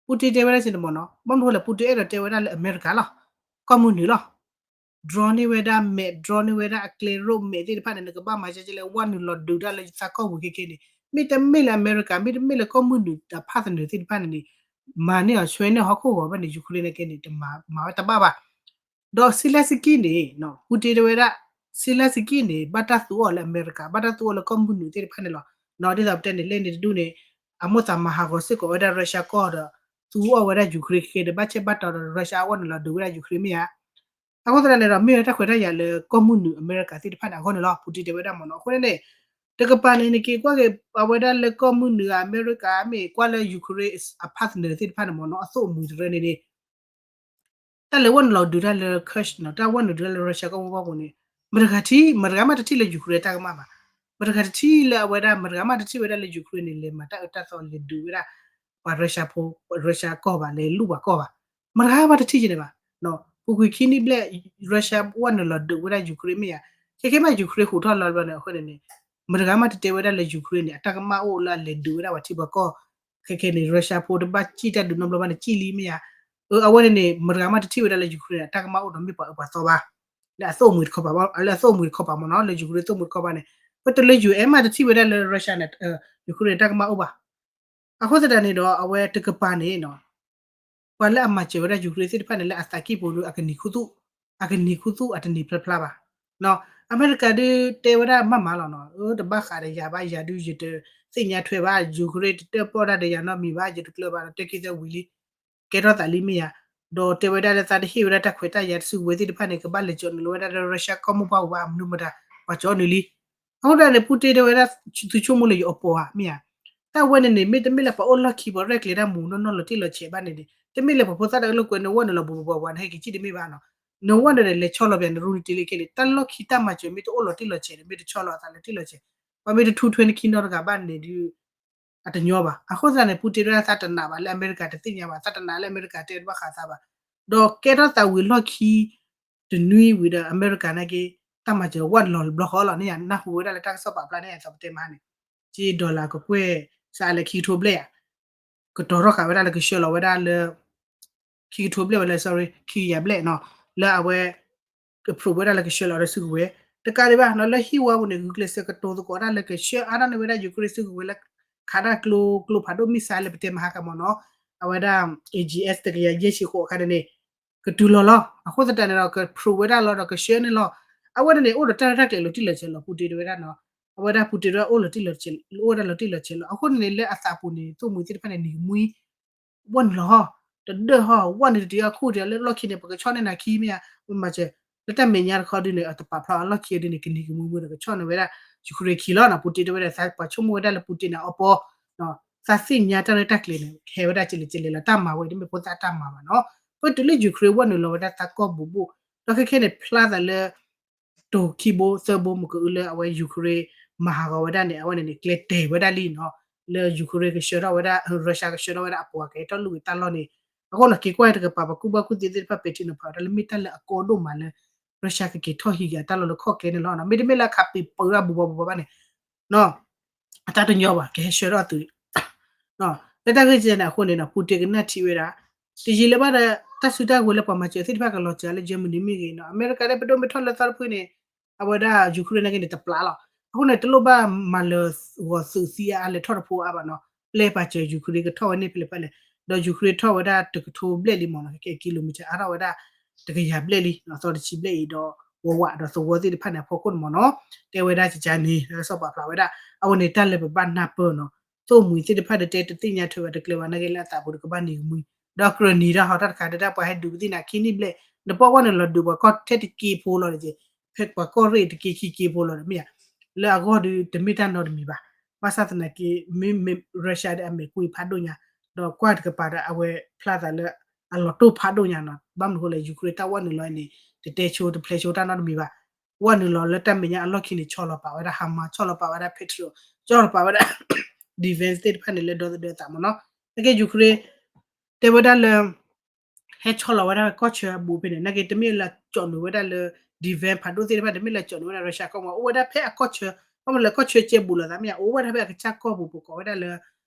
Putin တဲဝဲဒၣ်စ့ၢ်န့ၣ်မ့ၢ်နီၤ ဘၣ်မနုၤဃိလဲၣ် Putin အဲၣ်ဒိးတဲဝဲဒၣ်လၢအမဲရကၤလီၤ ကီၢ်မုၢ်နုာ်လီၤ draw န့ၢ်ဝဲဒၣ်မဲး draw န့ၢ်ဝဲဒၣ်အကျဲရိၣ်မဲးသ့ၣ်တဖၣ်န့ၣ် နကဘၣ်မၤကဲကဲလဲၣ် ဝဲနုာ်လီၤဒုးတၢ်လၢသးကီၢ်ပူၤခဲခဲန့ၣ် မ့တမ့ၢ်လၢအမဲရကၤ မ့တမ့ၢ်လၢကီၢ်မုၢ်နုာ်အ partner သ့ၣ်တဖၣ်န့ၣ်န့ၣ် မၤန့ၢ်အီၤဆွဲန့ၢ်ဟီၣ်ခိၣ်ဂီၤဘၣ်န့ၣ် Ukraine န့ၣ်ကဲန့ၣ် တမၤ မၤဝဲတဘၣ်ဘၣ်. ဒီး Zelenskyy န့ၣ် Putin တဲဝဲဒၣ် Zelenskyy န့ၣ် ဘၣ်တၢ်သူအီၤလၢအမဲရကၤ ဘၣ်တၢ်သူအီၤလၢကီၢ်မုၢ်နုာ်သ့ၣ်တဖၣ်န့ၣ်လီၤ. ဒ်သိးပတဲန့ၣ် လၢန့ၣ်တဒူၣ်န့ၣ် အမိၢ်သးမၤဟးဂီၤစ့ၢ်ကီးဝဲဒၣ် Russia ကီၢ်ဒီး သူအီၤဝဲဒၣ် Ukraine ခဲကဲဒီး ဘၣ်ဆၣ်ဘၣ်တီဒီး Russia အဝဲနုာ်လီၤဒုးဝဲဒၣ် Ukraine မ့ၢ်ဧါ. အဃိသတးန့ၣ်ဒီး မ့ၢ်ဝဲတၢ်ခွဲးတၢ်ယာ်လၢကီၢ်မုၢ်နုာ်အမဲရကၤသ့ၣ်တဖၣ်န့ၣ် အဂီၢ်န့ၣ်လီၤ Putin တဲဝဲဒၣ်မ့ၢ်နီၤ. အဃိန့ၣ်န့ၣ် တကပၤန့ၣ် နက့ၤကွၢ်က့ၤ အဝဲဒၣ်လၢကီၢ်မုၢ်နုာ်အမဲရကၤ မ့ၢ်ကွၢ်လၢ Ukraine အ partner သ့ၣ်တဖၣ်န့ၣ်မ့ၢ်နီၤ အသိၣ်အမှံၤတရၢန့ၣ်န့ၣ် တၢ်လဲၤဝဲနုာ်လီၤဒုးတၢ်လၢ Kursk နီၤ တၢ်ဝဲနုာ်ဒုးတၢ်လၢ Russia ကီၢ်မိၢ်ပှၢ်ပူၤန့ၣ် မတဂၤထံၣ် မတဂၤမးတထံၣ်လၢ Ukraine တၢ်ကမၣ်ဘၣ်. မတဂၤတထံၣ်လၢအဝဲဒၣ် မတဂၤမးတထံၣ်ဝဲဒၣ်လၢ Ukraine န့ၣ် လဲၤမၤတၢ်အၢတၢ်သီလဲၤဒုးဝဲဒၣ် ပှၤ Russia ဖိ Russia ကီၢ်ဘၣ် လဲၤလူၢ်ပှၤကီၢ်ဘၣ်. မတဂၤမးတထံၣ်က့ၤန့ၣ်ဘၣ်. ပူၤကွံာ်ခံနံၣ်ဘျဲၣ် Russia ဝဲနုာ်လီၤဒုးဝဲဒၣ် Ukraine မ့ၢ်ဧါ. ခဲခဲမး Ukraine ဟူးထီၣ်လီၤဘျီန့ၣ် အဃိန့ၣ်န့ၣ် မတဂၤမးတတဲဝဲဒၣ်လၢ Ukraine န့ၣ် အတၢ်ကမၣ်အိၣ်လၢအလဲၤဒုးဝဲဒၣ်ပှၤထံပှၤကီၢ် ခဲခဲန့ၣ် Russia ဖိတဘၣ်စံၣ်တၢ်ဒုးနီတဘျီဘၣ်န့ၣ် စံၣ်လံမ့ၢ်ဧါ. အဝဲန့ၣ်န့ၣ် မတဂၤမးတထံၣ်ဝဲဒၣ်လၢ Ukraine န့ၣ် အတၢ်ကမၣ်အိၣ်ဒီးမ့ၢ်ပှၤအၢပှၤသီဘၣ်. လၢအသိၣ်မှံၤတခီပၤ လၢအသိၣ်မှံၤတခီပၤမ့ၢ်နီၤ လၢ Ukraine သိၣ်မှံၤတခီပၤန့ၣ် ပတုၤလၢ ယူၢ်အဲၣ် မးတထံၣ်ဝဲဒၣ်လၢ Russia န့ၣ် Ukraine န့ၣ် တၢ်ကမၣ်အိၣ်ဘၣ်. အဃိသတးန့ၣ်ဒီး အဝဲတကပၤန့ၣ်နီၤ ပှၤလၢအမၤစၢၤဝဲဒၣ် Ukraine သ့ၣ်တဖၣ်န့ၣ် လၢအသးကံၢ်ပူၤဒီး အကနံၤခူသူၣ် အကနံၤခူသူၣ်အတနံၤဖျါဖျါဘၣ်. အမဲရကၤဒုးတဲဝဲဒၣ်မးမးလီၤနီၤ အၢ တဘၣ်ဃးဒီးယၤဘၣ် ယၤဒုးယတသ့ၣ်ညါထွဲဘၣ် Ukraine တတၢၣ်ပီၣ်တၢ်ဒီးယၤနီတမံၤဘၣ် ယတကျၢၤဘၣ်ဒီး တၢ်ခံသၢဝံၤလံ ကဲထီၣ်သးလံမ့ၢ်ဧါ. ဒီးတဲဝဲဒၣ်လၢသးတဟ့ၣ်ဝဲဒၣ်တၢ်ခွဲးတၢ်ယာ်တစုကဝဲၤသ့ၣ်တဖၣ်န့ၣ် ကဘၣ်လဲၤကၠီနုာ်လီၤဝဲဒၣ်လၢ Russia ကီၢ်မိၢ်ပှၢ်ပူၤဘၣ် မနုၤမတၤ ပှၤကၠီနုာ်လံ. အဃိသတးန့ၣ် Putin တဲဝဲဒၣ် သုဆိကမိၣ်လၢယအီၤပီၤဧါ မ့ၢ်ဧါ. တၢ်ဝဲန့ၣ်န့ၣ် မ့တမ့ၢ်လၢပှၤအိၣ်လီၢ်ခံ ပှၤရဲၣ်ကျဲၤတၢ်မူးနီၢ်နီၢ်လီၤတံၢ်လီၤဆဲးဘၣ်န့ၣ်န့ၣ် တမ့ၢ်လၢပှၤဖိသၣ်တၢ်ကလိာ်ကွဲ နဝဲနုာ်လီၤဘူးဘူးပှၤပှၤ နဟဲက့ၤစံၣ်တမ့ၢ်ဘၣ်နီၤ. နဝဲနုာ်န့ၣ် လဲၤဆီလီၤပှၤ နရူနံတ့လ့ခဲလံ တၢ်လီၢ်ခံတၢ်မၤစၢၤမ့ၢ်တအိၣ်လီၤတံၢ်လီၤဆဲးန့ၣ် မ့ၢ်တဆီလီၤအသးလၢတံၢ်လီၤဆဲး ပှၤမ့ၢ်တထူထွဲနခံနီတဂၤဘၣ်န့ၣ်ဒုး အတညီဘၣ်. အဃိသတးန့ၣ် Putin တဲဝဲဒၣ်သးတနာ်ဘၣ်လၢအမဲရကၤတသ့ၣ်ညါဘၣ် သးတနာ်လၢအမဲရကၤတဲတဘၣ်ဃးသးဘၣ်. ဒီးကဲထီၣ်သးဝံၤလီၢ်ခံ တနွံဝံၤဒီး အမဲရကၤနာ်က့ တၢ်မၤစၢၤဝဲနုာ်လီၤတဘျီဃီလီၤန့ၣ် နၢ်ဟူဝဲဒၣ်လၢတၢ်ကစီၣ်ပာ်ဖျါန့ၣ် အသိးပတဲမးန့ၣ် က့ dollar ကကွဲၢ် စးလၢခံကထိဘျဲၣ်ဧါ ကတီၤထီၣ်ဃာ်ဝဲဒၣ်လၢကဆှၢလီၤဝဲဒၣ်လၢ ခံကထိဘျဲၣ်ဝဲလၢ sorry ခံကယၤဘျဲၣ်နီၤ လၢအဝဲ က prove ဝဲဒၣ်လၢကဆှၢလီၤဒီးစုကဝဲၤ တကးဒံးဘၣ်နီၤ လၢဟံၣ်ဝါပူၤန့ၣ် ဂုာ်ကျဲးစၢးကတိၤသကိးတၢ်လၢကဆှၢအါထီၣ်န့ၢ်ဝဲဒၣ် Ukraine စုကဝဲၤလၢ ခးတၢ်ကျိ ကျိဖးဒိၣ် missile လၢပတဲမဟါကမီၤနီၤ အဝဲဒၣ် A G S တကယၤယဲၢ်ဆံဃိးအခါန့ၣ် ကတုၤလီၤလီၤ. အဃိသတးန့ၣ်ဒီး က prove ဝဲဒၣ်လီၤဒီးကဆှၢန့ၢ်လီၤ. အဝဲန့ၣ်န့ၣ် အိၣ်ဒီးတၢ်ရဲၣ်တၢ်ကျဲၤလီၤတံၢ်လီၤဆဲးလီၤ Putin တဲဝဲဒၣ်နီၤ အဝဲဒၣ် Putin တဲဝဲဒၣ်အိၣ်လီၤတံၢ်လီၤဆဲး အိၣ်ဝဲဒၣ်လီၤတံၢ်လီၤဆဲးလီၤ. အဃိန့ၣ်န့ၣ် လၢအသးပူၤန့ၣ် သိၣ်မှံၤသ့ၣ်တဖၣ်န့ၣ် နံၤကမှံ ဝဲနုာ်လီၤဟီၣ် တဒၢၣ်ဟီၣ် ဝဲနုာ်တတုၤအခိၣ်တလၢလီၢ်ခံန့ၣ် ပကဆီၣ်န့ၢ်နၤခံမ့ၢ်ဧါ မ့ၢ်မၤစၢၤ လၢတၢ်မဲာ်ညါတခီဒုးန့ၣ် အတပာ်ဖျါအလီၢ်ခံဒုးန့ၣ် ကနံၤကမှံမှံဒီးကဆီၣ်န့ၢ်ဝဲဒၣ် Ukraine ခံလီၤနီၤ Putin တဲဝဲဒၣ် သးပှၤဆိကမိၣ်ဝဲဒၣ်လၢ Putin န့ၣ် အီပီ သးသ့ၣ်ညါတၢ်ရဲၣ်တၢ်ကျဲၤန့ၣ် ဟဲဝဲဒၣ်ကလဲာ်ကလဲာ်လီၤ တၢ်မၤဝဲတမ့ၢ်ဖိသၣ်တၢ်မၤဘၣ်နီၤ ပတုၤလၢ Ukraine ဝဲနုာ်လီၤဝဲဒၣ်သးကီၢ်ဘူးဘူး ဒီးခဲခဲန့ၣ် ဖျါသးလၢ တိၤခံဘိသၢဘိမ့ၢ်ကအုလၢအဝဲ Ukraine မၤဟးဂီၤဝဲဒၣ်န့ၣ် အဝဲန့ၣ်န့ၣ် ကျဲတဲာ်ဝဲဒၣ်လံနီၤ လၢ Ukraine ကဆှၢထီၣ်ဝဲဒၣ် Russia ကဆှၢထီၣ်ဝဲဒၣ်အပှၤကဟဲထီၣ်လူၢ်ဂ့ၤတၢ်လီၢ်န့ၣ် အဃိန့ၣ် က့ၤကွၢ်တကပၤ ပှၤကူၣ်ဘၣ်ကူၣ်သ့သ့ၣ်တဖၣ်ပဲာ်ထံနီၤဖးဝဲဒၣ်လၢမ့ၢ်တၢ်လၢအကီဒိၣ်မးလၢ Russia ကက့ၤထီၣ်ဟံးက့ၤအတၢ်လီၢ်လၢခီၣ်ကျဲန့ၣ်လီၤ. မ့တမ့ၢ်လၢခးပံၤပၢၢ်ဒၣ်ဘူးဘူးဘူးဘၣ်န့ၣ် အတၢ်တညီဘၣ် ကဟဲဆှၢထီၣ်အသုး လၢတၢ်ဂ့ၢ်ကဲန့ၣ်အဃိန့ၣ်နီၤ Putin ကနၣ်ထံဝဲဒၣ် တယံာ်လၢၤဘၣ်ဒီး တၢ်စုတၢ်ဝဲၤလၢပှၤမၤစၢၤသ့ၣ်တဖၣ်ကလီၤစၢၤလၢ Germany မ့ၢ်ဂ့ၤနီၤ အမဲရကၤဒၣ်ပဒိၣ်မ့ၢ်ထီၣ်လၢသီတဖုန့ၣ် အဝဲဒၣ် Ukraine နာ်က့န့ၣ် တပျၢ်လီၤ. အဃိန့ၣ် တလိၣ်ဘၣ်မၤလၢာ်ဂီၤသုးသံအါအါလဲၤထီၣ်တဖိအါဘၣ်နီၤ ပျဲပာ်စၢၤ Ukraine ကထီၣ်ဝဲန့ၣ်ဖဲလဲၣ်ဖဲလဲၣ် ဒီး Ukraine ထီၣ်ဝဲဒၣ်တကထိဘျဲၣ်လံမ့ၢ်နီၤ ကဲ kilometer အါထီၣ်ဝဲဒၣ် တကယၤဘျဲၣ်လံ သီတဆံဘျဲၣ်အံၤဒီး ဝီဝးဒီးသဝီသ့ၣ်တဖၣ်န့ၣ်အဖီခိၣ်န့ၣ်မ့ၢ်နီၤ တဲဝဲဒၣ်ကကါန့ၣ် တၢ်ကစီၣ်ပာ်ဖျါဝဲဒၣ် အဝဲန့ၣ်တၢ်လၢပဘၣ်နၢ်ပၢၢ်နီၤ သိၣ်မှံၤသ့ၣ်တဖၣ်ဒီးတဲတသ့ၣ်ညါထွဲဘၣ်တကျဲဘၣ် နာ်က့လၢအသးပူၤဒီးကဘၣ်နံၤကမှံ ဒီးကြၢးနံၤတၢ်ဟီတၢ်တခါ ဒီးတၢ်ပှၤဟဲဒုးပသံၣ်နၤခံနံၣ်ဘျဲၣ် နပှၤဝဲနုာ်လီၤဒုးပှၤကီၢ်ထဲတက့ဖိလီၤန့ၣ်, ဖဲပှၤကီၢ်ရ့ၣ်တက့ခံက့ဖိလီၤန့ၣ်မ့ၢ်ဧါ, လၢအဂီၢ်ဒီးတမ့ၢ်တၢ်နီတမံၤဘၣ်. ဘၣ်ဆၣ်သနာ်က့ မ့မ့ၢ် Russia ဒီးအမဲာ်ကွံာ်ဖးဒိၣ်ညါ, ဒီးကွၢ်တကပၤဒီးအဝဲဖျါသးလၢ အလီၤတိၢ်ဖးဒိၣ်ညါနီၤ. ဘၣ်မနုၤဃိလဲၣ် Ukraine တၢ်ဝဲနုာ်လီၤန့ၣ် တတဲဆိတဖျဲးဆိတၢ်နီတမံၤဘၣ်. ဝဲနုာ်လီၤလၢတၢ်မဲာ်ညါအလီၢ်ခံန့ၣ် ဆီလီၤပာ်ဝဲဒၣ် HIMARS ဆီလီၤပာ်ဝဲဒၣ် Patriot ဆီလီၤပာ်ဝဲဒၣ် defense သ့ၣ်တဖၣ်န့ၣ် လၢဒီသဒၢအသးမ့ၢ်နီၤ. နာ်က့ Ukraine တဲဝဲဒၣ်လၢ ဟဲဆီလီၤဝဲဒၣ်ကီၢ်ဆၢအဘူးဖဲန့ၣ် နာ်က့ တမ့ၢ်လၢကၠီၣ်နုာ်ဝဲဒၣ်လၢ defense ဖးဒိၣ်သ့ၣ်တဖၣ် တမ့ၢ်လၢကၠီၣ်နုာ်ဝဲဒၣ် Russia ကီၢ်မ့ၢ် အိၣ်ဝဲဒၣ်ဖဲအကီၢ်ဆၢ, ဘၣ်မနုၤလဲၣ်ကီၢ်ဆၢကဲဘူးလိာ်သးမ့ၢ်ဧါ, အိၣ်ဝဲဒၣ်ဖဲအကစၢ်ကီၢ်ပူၤ ပကိးဝဲဒၣ်လၢ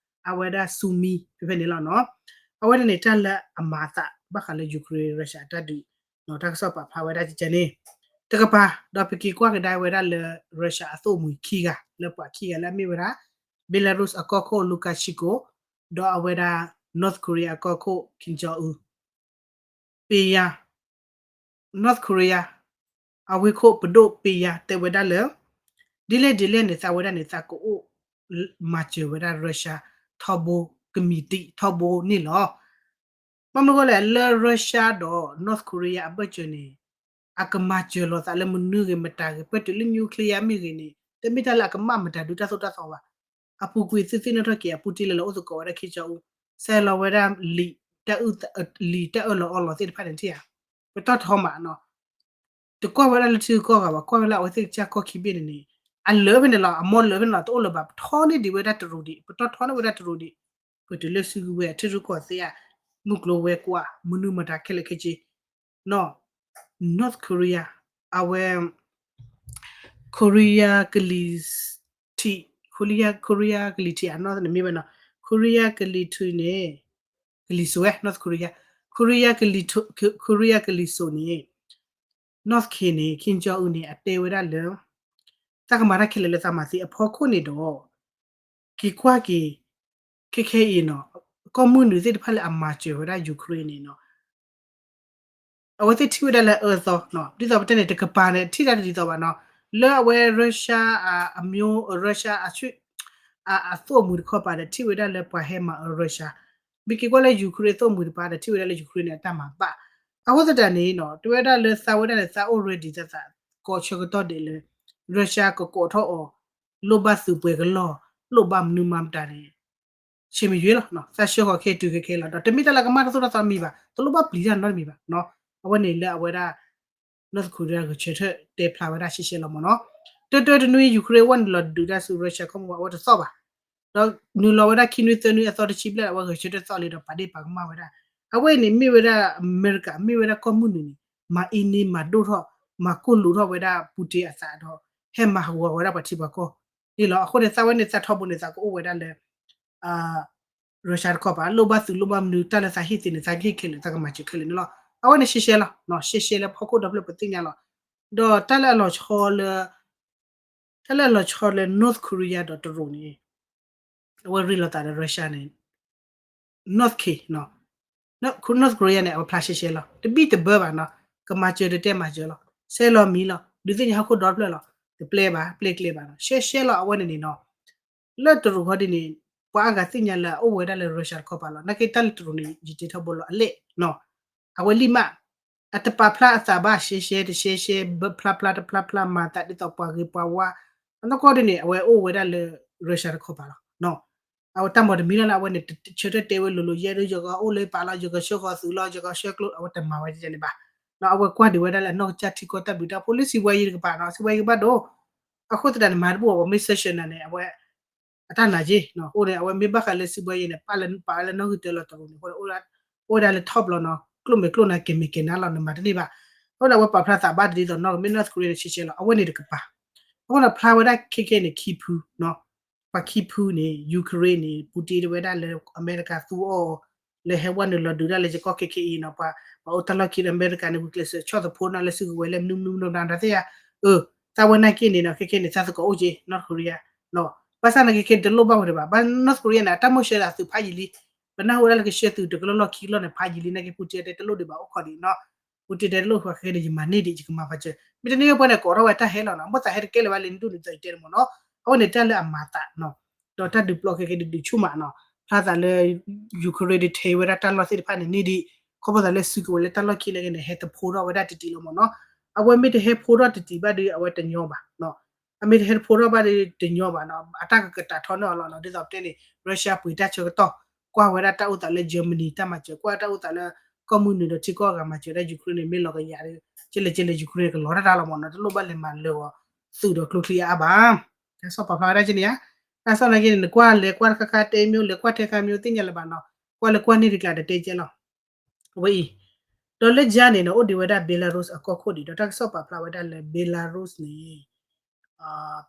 အဝဲဒၣ် Sumy ဖဲဖဲန့ၣ်လီၤနီၤ. အဝဲဒၣ်န့ၣ် တၢ်လၢအမၤအသးဘၣ်ဃးလၢ Ukraine Russia အတၢ်ဒုး တၢ်ကစီၣ်ပာ်ဖျါဝဲဒၣ်ကကဲန့ၣ် တကပၤ ဒီးပက့ၤကွၢ်ကဒါဝဲဒၣ်လၢ Russia အသိၣ်မှံၤခံဂၤ လၢပှၤခံဂၤလၢအမ့ၢ်ဝဲဒၣ် Belarus အကီၢ်ခိၣ် Lukashenko ဒီးအဝဲဒၣ် North Korea အကီၢ်ခိၣ် Kim Jong Un ပယါ North Korea အဝ့ၢ်ခိၣ်ပဒိၣ်ပယါတဲဝဲဒၣ်လၢ ဒ်လဲၣ်ဒ်လဲၣ်န့ၣ် သးဝဲဒၣ်န့ၣ် သးကအိၣ်မၤစၢၤဝဲဒၣ် Russia ထီဘိ ကမံးတံာ်ထီဘိန့ၣ်လီၤ. ဘၣ်မနုၤဃိလဲၣ် လၢ Russia ဒီး North Korea အဘၢၣ်စၢၤန့ၣ် အကမၤစၢၤလိာ်သးလၢမနုၤဂ့ၤမတၤဂ့ၤ ပတုၤလၢ nuclear မ့ၢ်ဂ့ၤန့ၣ် တမ့ၢ်တၢ်လၢအကမၣ်မတၤဒုးတၢ်သိၣ်တၢ်သီဘၣ်. အပူၤကွံာ်သုသ့ၣ်နီၣ်ထီၣ်က့ၤ အပူၤတ့ၢ်လၢလီၤအိၣ်သကိးဝဲဒၣ် Kim Jong Un စဲးလီၤဝဲဒၣ်လံာ်တၢ်အၢၣ်လီၤအီလီၤသ့ၣ်တဖၣ်န့ၣ်ထံၣ်ဧါ, ပတီၢ်ထီမးနီၤ တကွၢ်ဝဲဒၣ်လၢထံဂုၤကီၢ်ဂၤဘၣ် ကွၢ်ဝဲလၢအဝဲသ့ၣ်ကစၢ်ကီၢ်ခံဘ့ၣ်န့ၣ်န့ၣ် အလၢာ်ဖဲန့ၣ်လီၤ အမီလၢာ်ဖဲန့ၣ်လီၤ တအိၣ်လၢၤဘၣ် ပထီန့ၢ်ဒံးဝဲဒၣ်တရူးဒံး ပတီၢ်ထီန့ၢ်ဝဲဒၣ်တရူးဒံး ပတုၤလၢစုကဝဲၤထံရူၢ်ကီၢ်သဲးဧါ မုၢ်ကျိၤဝဲၤကွာ် မနုၤမတၤခဲလၢာ်ခဲဆ့ နီၤ North Korea အဝဲ Korea ကလံၤထံး Korea Korea ကလံၤထံးအနီၢ်န့ၣ်မ့ၢ်ဝဲနီၤ Korea ကလံၤထံးန့ၣ် ကလံၤစိးဝဲ North Korea Korea ကလံၤ Korea ကလံၤစိးန့ၣ် North K န့ၣ် Kim Jong Un န့ၣ် အတဲဝဲဒၣ်လၢ သးကမၤတၢ်ခဲလၢာ်လၢသးမၤသ့အဖီခိၣ်န့ၣ်ဒီး က့ၤကွၢ်က့ၤ ခဲခဲအံၤနီၤ ကီၢ်မုၢ်နုာ်သ့ၣ်တဖၣ်လၢအမၤစၢၤဝဲဒၣ် Ukraine န့ၣ်နီၤ အဝဲသ့ၣ်ထံၣ်ဝဲဒၣ်လၢအအၢအသီ ဒ်သိးပတဲန့ၣ် တကပၤန့ၣ် ထံၣ်တၢ်တဒ်သိးဘၣ်နီၤ လၢအဝဲ Russia အ အမျိုး Russia အ အသိၣ်အမှံၤတခီပၤဒီး ထံၣ်ဝဲဒၣ်လၢပှၤဟဲမၤအၢ Russia မ့ၢ်က့ၤကွၢ်လၢ Ukraine အသိၣ်အမှံၤတပၤဒီး ထံၣ်ဝဲဒၣ်လၢ Ukraine န့ၣ် အတၢ်မၤဘၣ် အဃိသတးန့ၣ်နီၤ တဲဝဲဒၣ်လၢသးဝဲဒၣ်န့ၣ် သးအိၣ် ready သးသး ကိးဆၢကတီၢ်ဒဲးလၢ Russia ကကိးထီၣ်အီၤ လိၣ်ဘၣ်သုးပှဲၤကလီၢ် လိၣ်ဘၣ်မနုၤမၤမတၤန့ၣ် ဆ့မယွ့လီၤ သးဆှၢဃီၤခဲတုၤခဲခဲလီၤ ဒီးတမ့ၢ်တၢ်လၢကမၣ်တၢ်သိၣ်တၢ်သီမံၤဘၣ် တလိၣ်ဘၣ်ပျံၤတၢ်နီတမံၤဘၣ် အဝဲန့ၣ်လၢအဝဲဒၣ် North Korea ဂဲၤဆၢထၢၣ်တဲဖျါဝဲဒၣ်ရှဲရှဲလီၤမ့ၢ်နီၤ တၢတၢတနွံ Ukraine ဝဲနုာ်လီၤဒုးတၢ်ဆူ Russia ခီမီ အဝဲတသီၣ်ဘၣ် ဒီးနုာ်လီၤဝဲဒၣ်ခံနွံသၢနွံအသီတဆံဘျဲၣ် အဝဲဂဲၤဆၢထၢၣ်သီၣ်လံဒီးပာ်ဒ့ၣ်ပာ်ကမၣ်ဝဲဒၣ် အဝဲအံၤန့ၣ်မ့ၢ်ဝဲဒၣ်အမဲရကၤ မ့ၢ်ဝဲဒၣ်ကီၢ်မုၢ်နုာ်န့ၣ် မၤအ့န့မၤဒိၣ်ထီၣ် မၤကိၢ်လူးထီၣ်ဝဲဒၣ် Putin အသးဒီး ဟဲမၤဟးဂီၤဝဲဒၣ်ပှၤထံပှၤကီၢ်န့ၣ်လီၤ အဃိန့ၣ် သးဝဲန့ၣ်သးထီဘိန့ၣ် သးကအိၣ်ဝဲဒၣ်လၢ Russia တခီပၤ လိၣ်ဘၣ်သုးလိၣ်ဘၣ်မနုၤ တၢ်လၢသးဟ့ၣ်သ့န့ၣ် သးကဟ့ၣ်ခဲလၢာ် သးကမၤစၢၤခဲလၢာ်န့ၣ်လီၤ အဝဲန့ၣ်ရှဲရှဲလီၤ ရှဲရှဲလၢဖီခိၣ်ဒီဖျၢၣ်ပသ့ၣ်ညါလီၤ ဒီးတၢ်လၢအလီၤဆီလၢ တၢ်လၢအလီၤဆီလၢ North Korea ဒီးတရူးန့ၣ် အဝဲရ့လိာ်သးဒီး Russia န့ၣ် North K North Korea န့ၣ် အဝဲဖျါရှဲရှဲလီၤ တဘံၣ်တဘၢဘၣ်နီၤ ကမၤစၢၤတတဲမၤစၢၤလီၤ ဆဲးလီၤမံၤလီၤ ဒုးသ့ၣ်ညါဟီၣ်ခိၣ်ဒီဖျၢၣ်လီၤ တပျဲဘၣ် ပျဲကျဲဘၣ်နီၤ ရှဲရှဲလီၤ အဝဲန့ၣ်န့ၣ်နီၤ လၢတရူးခီဒ်န့ၣ် ပှၤအါဂၤသ့ၣ်ညါလၢအအိၣ်ဝဲဒၣ်လၢ Russia တခီပၤလီၤ နာ်က့တၢ်လၢတရူးန့ၣ် ယတဲထီဘိလီၤ အလဲၣ်နီၤ အဝဲလံၣ်မး အတပာ်ဖျါအသးဘၣ် ရှဲရှဲ တရှဲရှဲ ဖျါဖျါ တဖျါဖျါ မၤသးဒ်သိးပှၤဂ့ၤပှၤဝါ အနီၢ်ကီၢ်ဒ်န့ၣ် အဝဲအိၣ်ဝဲဒၣ်လၢ Russia တခီပၤလီၤ အဝဲတၢ်မၤတမံၤလၢ်လၢ် အဝဲန့ၣ် ဆၢထၢၣ်တဲဝဲလိၤလိၤ ယဲဒၣ် ယကအိၣ်လၢပာ်လီၤ ယကဆှၢဃီၤသုးလီၤ ယကဆှၢကျိ အဝဲတမၤဝဲဒ်န့ၣ်ဘၣ် အဝဲကွၢ်ဒံးဝဲဒၣ်လၢအနီၢ်ကစၢ်ထံကီၢ်တၢ်ဘျုးတၢ်ဖှိၣ်လၢ စံးဘှါယံၤတကပၤနီၤ စံးဘှါယံၤကဘၣ်ဒိ အဃိသတးန့ၣ် မၤတဘူၣ်အီၤ ပှၤမ့ၢ် sanction နၤန့ၣ် အဝဲ အတၢ်နာ်က့ အဃိန့ၣ် အဝဲမ့ၢ်ဘၣ်ဃးလၢစံးဘှါယံၤန့ၣ် ပာ်လၢပာ်ဝဲလၢနီၣ်ဂံၢ်တၢလီၤတရူးန့ၣ် အဃိန့ၣ် အိၣ်ဝဲဒၣ်လၢ top လီၤနီၤ ကျိၣ်မဲာ်ကျိၣ်နၤ ကဲမဲာ်ကဲနါလီၤ နမၤတန့ၢ်ဘၣ် အဃိန့ၣ် အဝဲပာ်ဖျါသးဘၣ်ဒ်သိးနီၤ မ့ၢ် North Korea န့ၣ် ရှဲရှဲလီၤ အဝဲန့ၣ်တကပၤ အဃိန့ၣ် ဖျါဝဲဒၣ်ခဲခဲန့ၣ် ခံဖု ပှၤခံဖုန့ၣ် Ukraine န့ၣ် Putin တဲဝဲဒၣ်လၢအမဲရကၤသူအီၤ လၢဟဲဝဲနုာ်လီၤဒုးတၢ်လၢယကီၢ်ခဲခဲအံၤနီၤ ပှၤ ပှၤအိၣ်တၢ်လီၢ်ခံဒီးအမဲရကၤန့ၣ် ဝံၤကျဲးစၢးဆီၣ်သဖှိနၤလၢစုကဝဲၤလၢမနုၤမနုၤမနုၤမတၤသ့ၣ်ဧါ အၢ သးဝဲနာ်က့န့ၣ်နီၤ ခဲခဲန့ၣ် သးသကိးအိၣ်က့ North Korea ဘၣ်ဆၣ်နာ်က့ခဲတလိၣ်ဘၣ်ဝဲဒံးဘၣ် ဘၣ် North Korea န့ၣ် အတၢ်မိၣ်ဆှၢဒၣ်သုးဖးယံာ်လံ ပနၢ်ဟူဝဲဒၣ်လၢကဆှၢသုးတကလီၢ်လီၢ်ခံကလီၢ်န့ၣ် ဖးယံာ်လံ နာ်က့ Putin တဲတလိၣ်ဒံးဘၣ်အိၣ်ခိးဒံးနီၤ Putin တဲတလိၣ်ဃီခဲခဲန့ၣ် ယမၤန့ၢ်ဒံး ယကမၤပာ်စၢၤ မ့တမ့ၢ်ပှၤန့ၣ် ကိးထီၣ်ဝဲတၢ်ဟဲလီၤနီၤ ဘၣ်သးဟဲတကဲလၢၤဘၣ်လၢနဒိၣ်န့ၣ် သးတဲတမ့ၢ်နီၤ အဝဲန့ၣ်တၢ်လၢအမၤသးနီၤ ဒီးတၢ်ဒုးပျီခဲခဲဒုးဒုးဆူၣ်မးနီၤ ဖျါသးလၢ Ukraine ဒုးထဲးဝဲဒၣ်တၢ်လီၢ်သ့ၣ်တဖၣ်န့ၣ်န့ၢ်ဒံး, ခီဖျိသးလၢစုကဝဲၤလၢတၢ်လီၢ်ခံနာ်က့န့ၣ် ဟဲတဖိထီၣ်ဝဲဒၣ်တံၢ်တံၢ်လီၤမ့ၢ်နီၤ. အဝဲမ့ၢ်တဟဲဖိထီၣ်တံၢ်တံၢ်ဘၣ်ဒီး အဝဲတညီဘၣ်. အမ့ၢ်တဟဲတဖိထီၣ်ဘၣ်ဒီးတညီဘၣ်နီၤ, အတၢ်ကကတာ်ထီန့ၢ်အီၤလီၤနီၤ. ဒ်သိးပတဲန့ၣ် Russia ပှ့ၤတၢ်ဆၢကတီၢ်, ကွၢ်ဝဲဒၣ်တၢ်အိၣ်သးလၢ Germany တၢ်မၤစၢၤ, ကွၢ်တၢ်အိၣ်သးလၢ ကီၢ်မုၢ်နုာ်ဒီးထံကီၢ်အဂၤမၤစၢၤဝဲဒၣ် Ukraine န့ၣ် မ့ၢ်လီၤကယၤဒီး ကလဲၣ်ကလဲၣ် Ukraine န့ၣ် ကလီၤတၢ်တၢ်လီၤမ့ၢ်နီၤ, တလိၣ်ဘၣ်လဲၤမၤလၢာ်ဂီၤ သုးဒီးကျိချံအါအါဘၣ်. တၢ်ကစီၣ်ပာ်ဖျါဝဲဒၣ်ကန့ၣ်ဧါ. တၢ်ကစီၣ်နာ်က့န့ၣ် နကွၢ်လဲၤကွၢ်တခါခါ တဲမ့ၢ်အိၣ် လဲၤကွၢ်ထဲခါမ့ၢ်အိၣ် သ့ၣ်ညါလၢၤဘၣ်နီၤ, ကွၢ်လၢကွၢ်န့ၢ်တကျါဒီးတဲကဲလီၤ. အဝဲအံၤ, ဒီးလၢယါန့ၣ်နီၤ အိၣ်ဒံးဝဲဒၣ် Belarus အကီၢ်ခိၣ်ဒံး ဒီးတၢ်ကစီၣ်ပာ်ဖျါဝဲဒၣ်လၢ Belarus န့ၣ်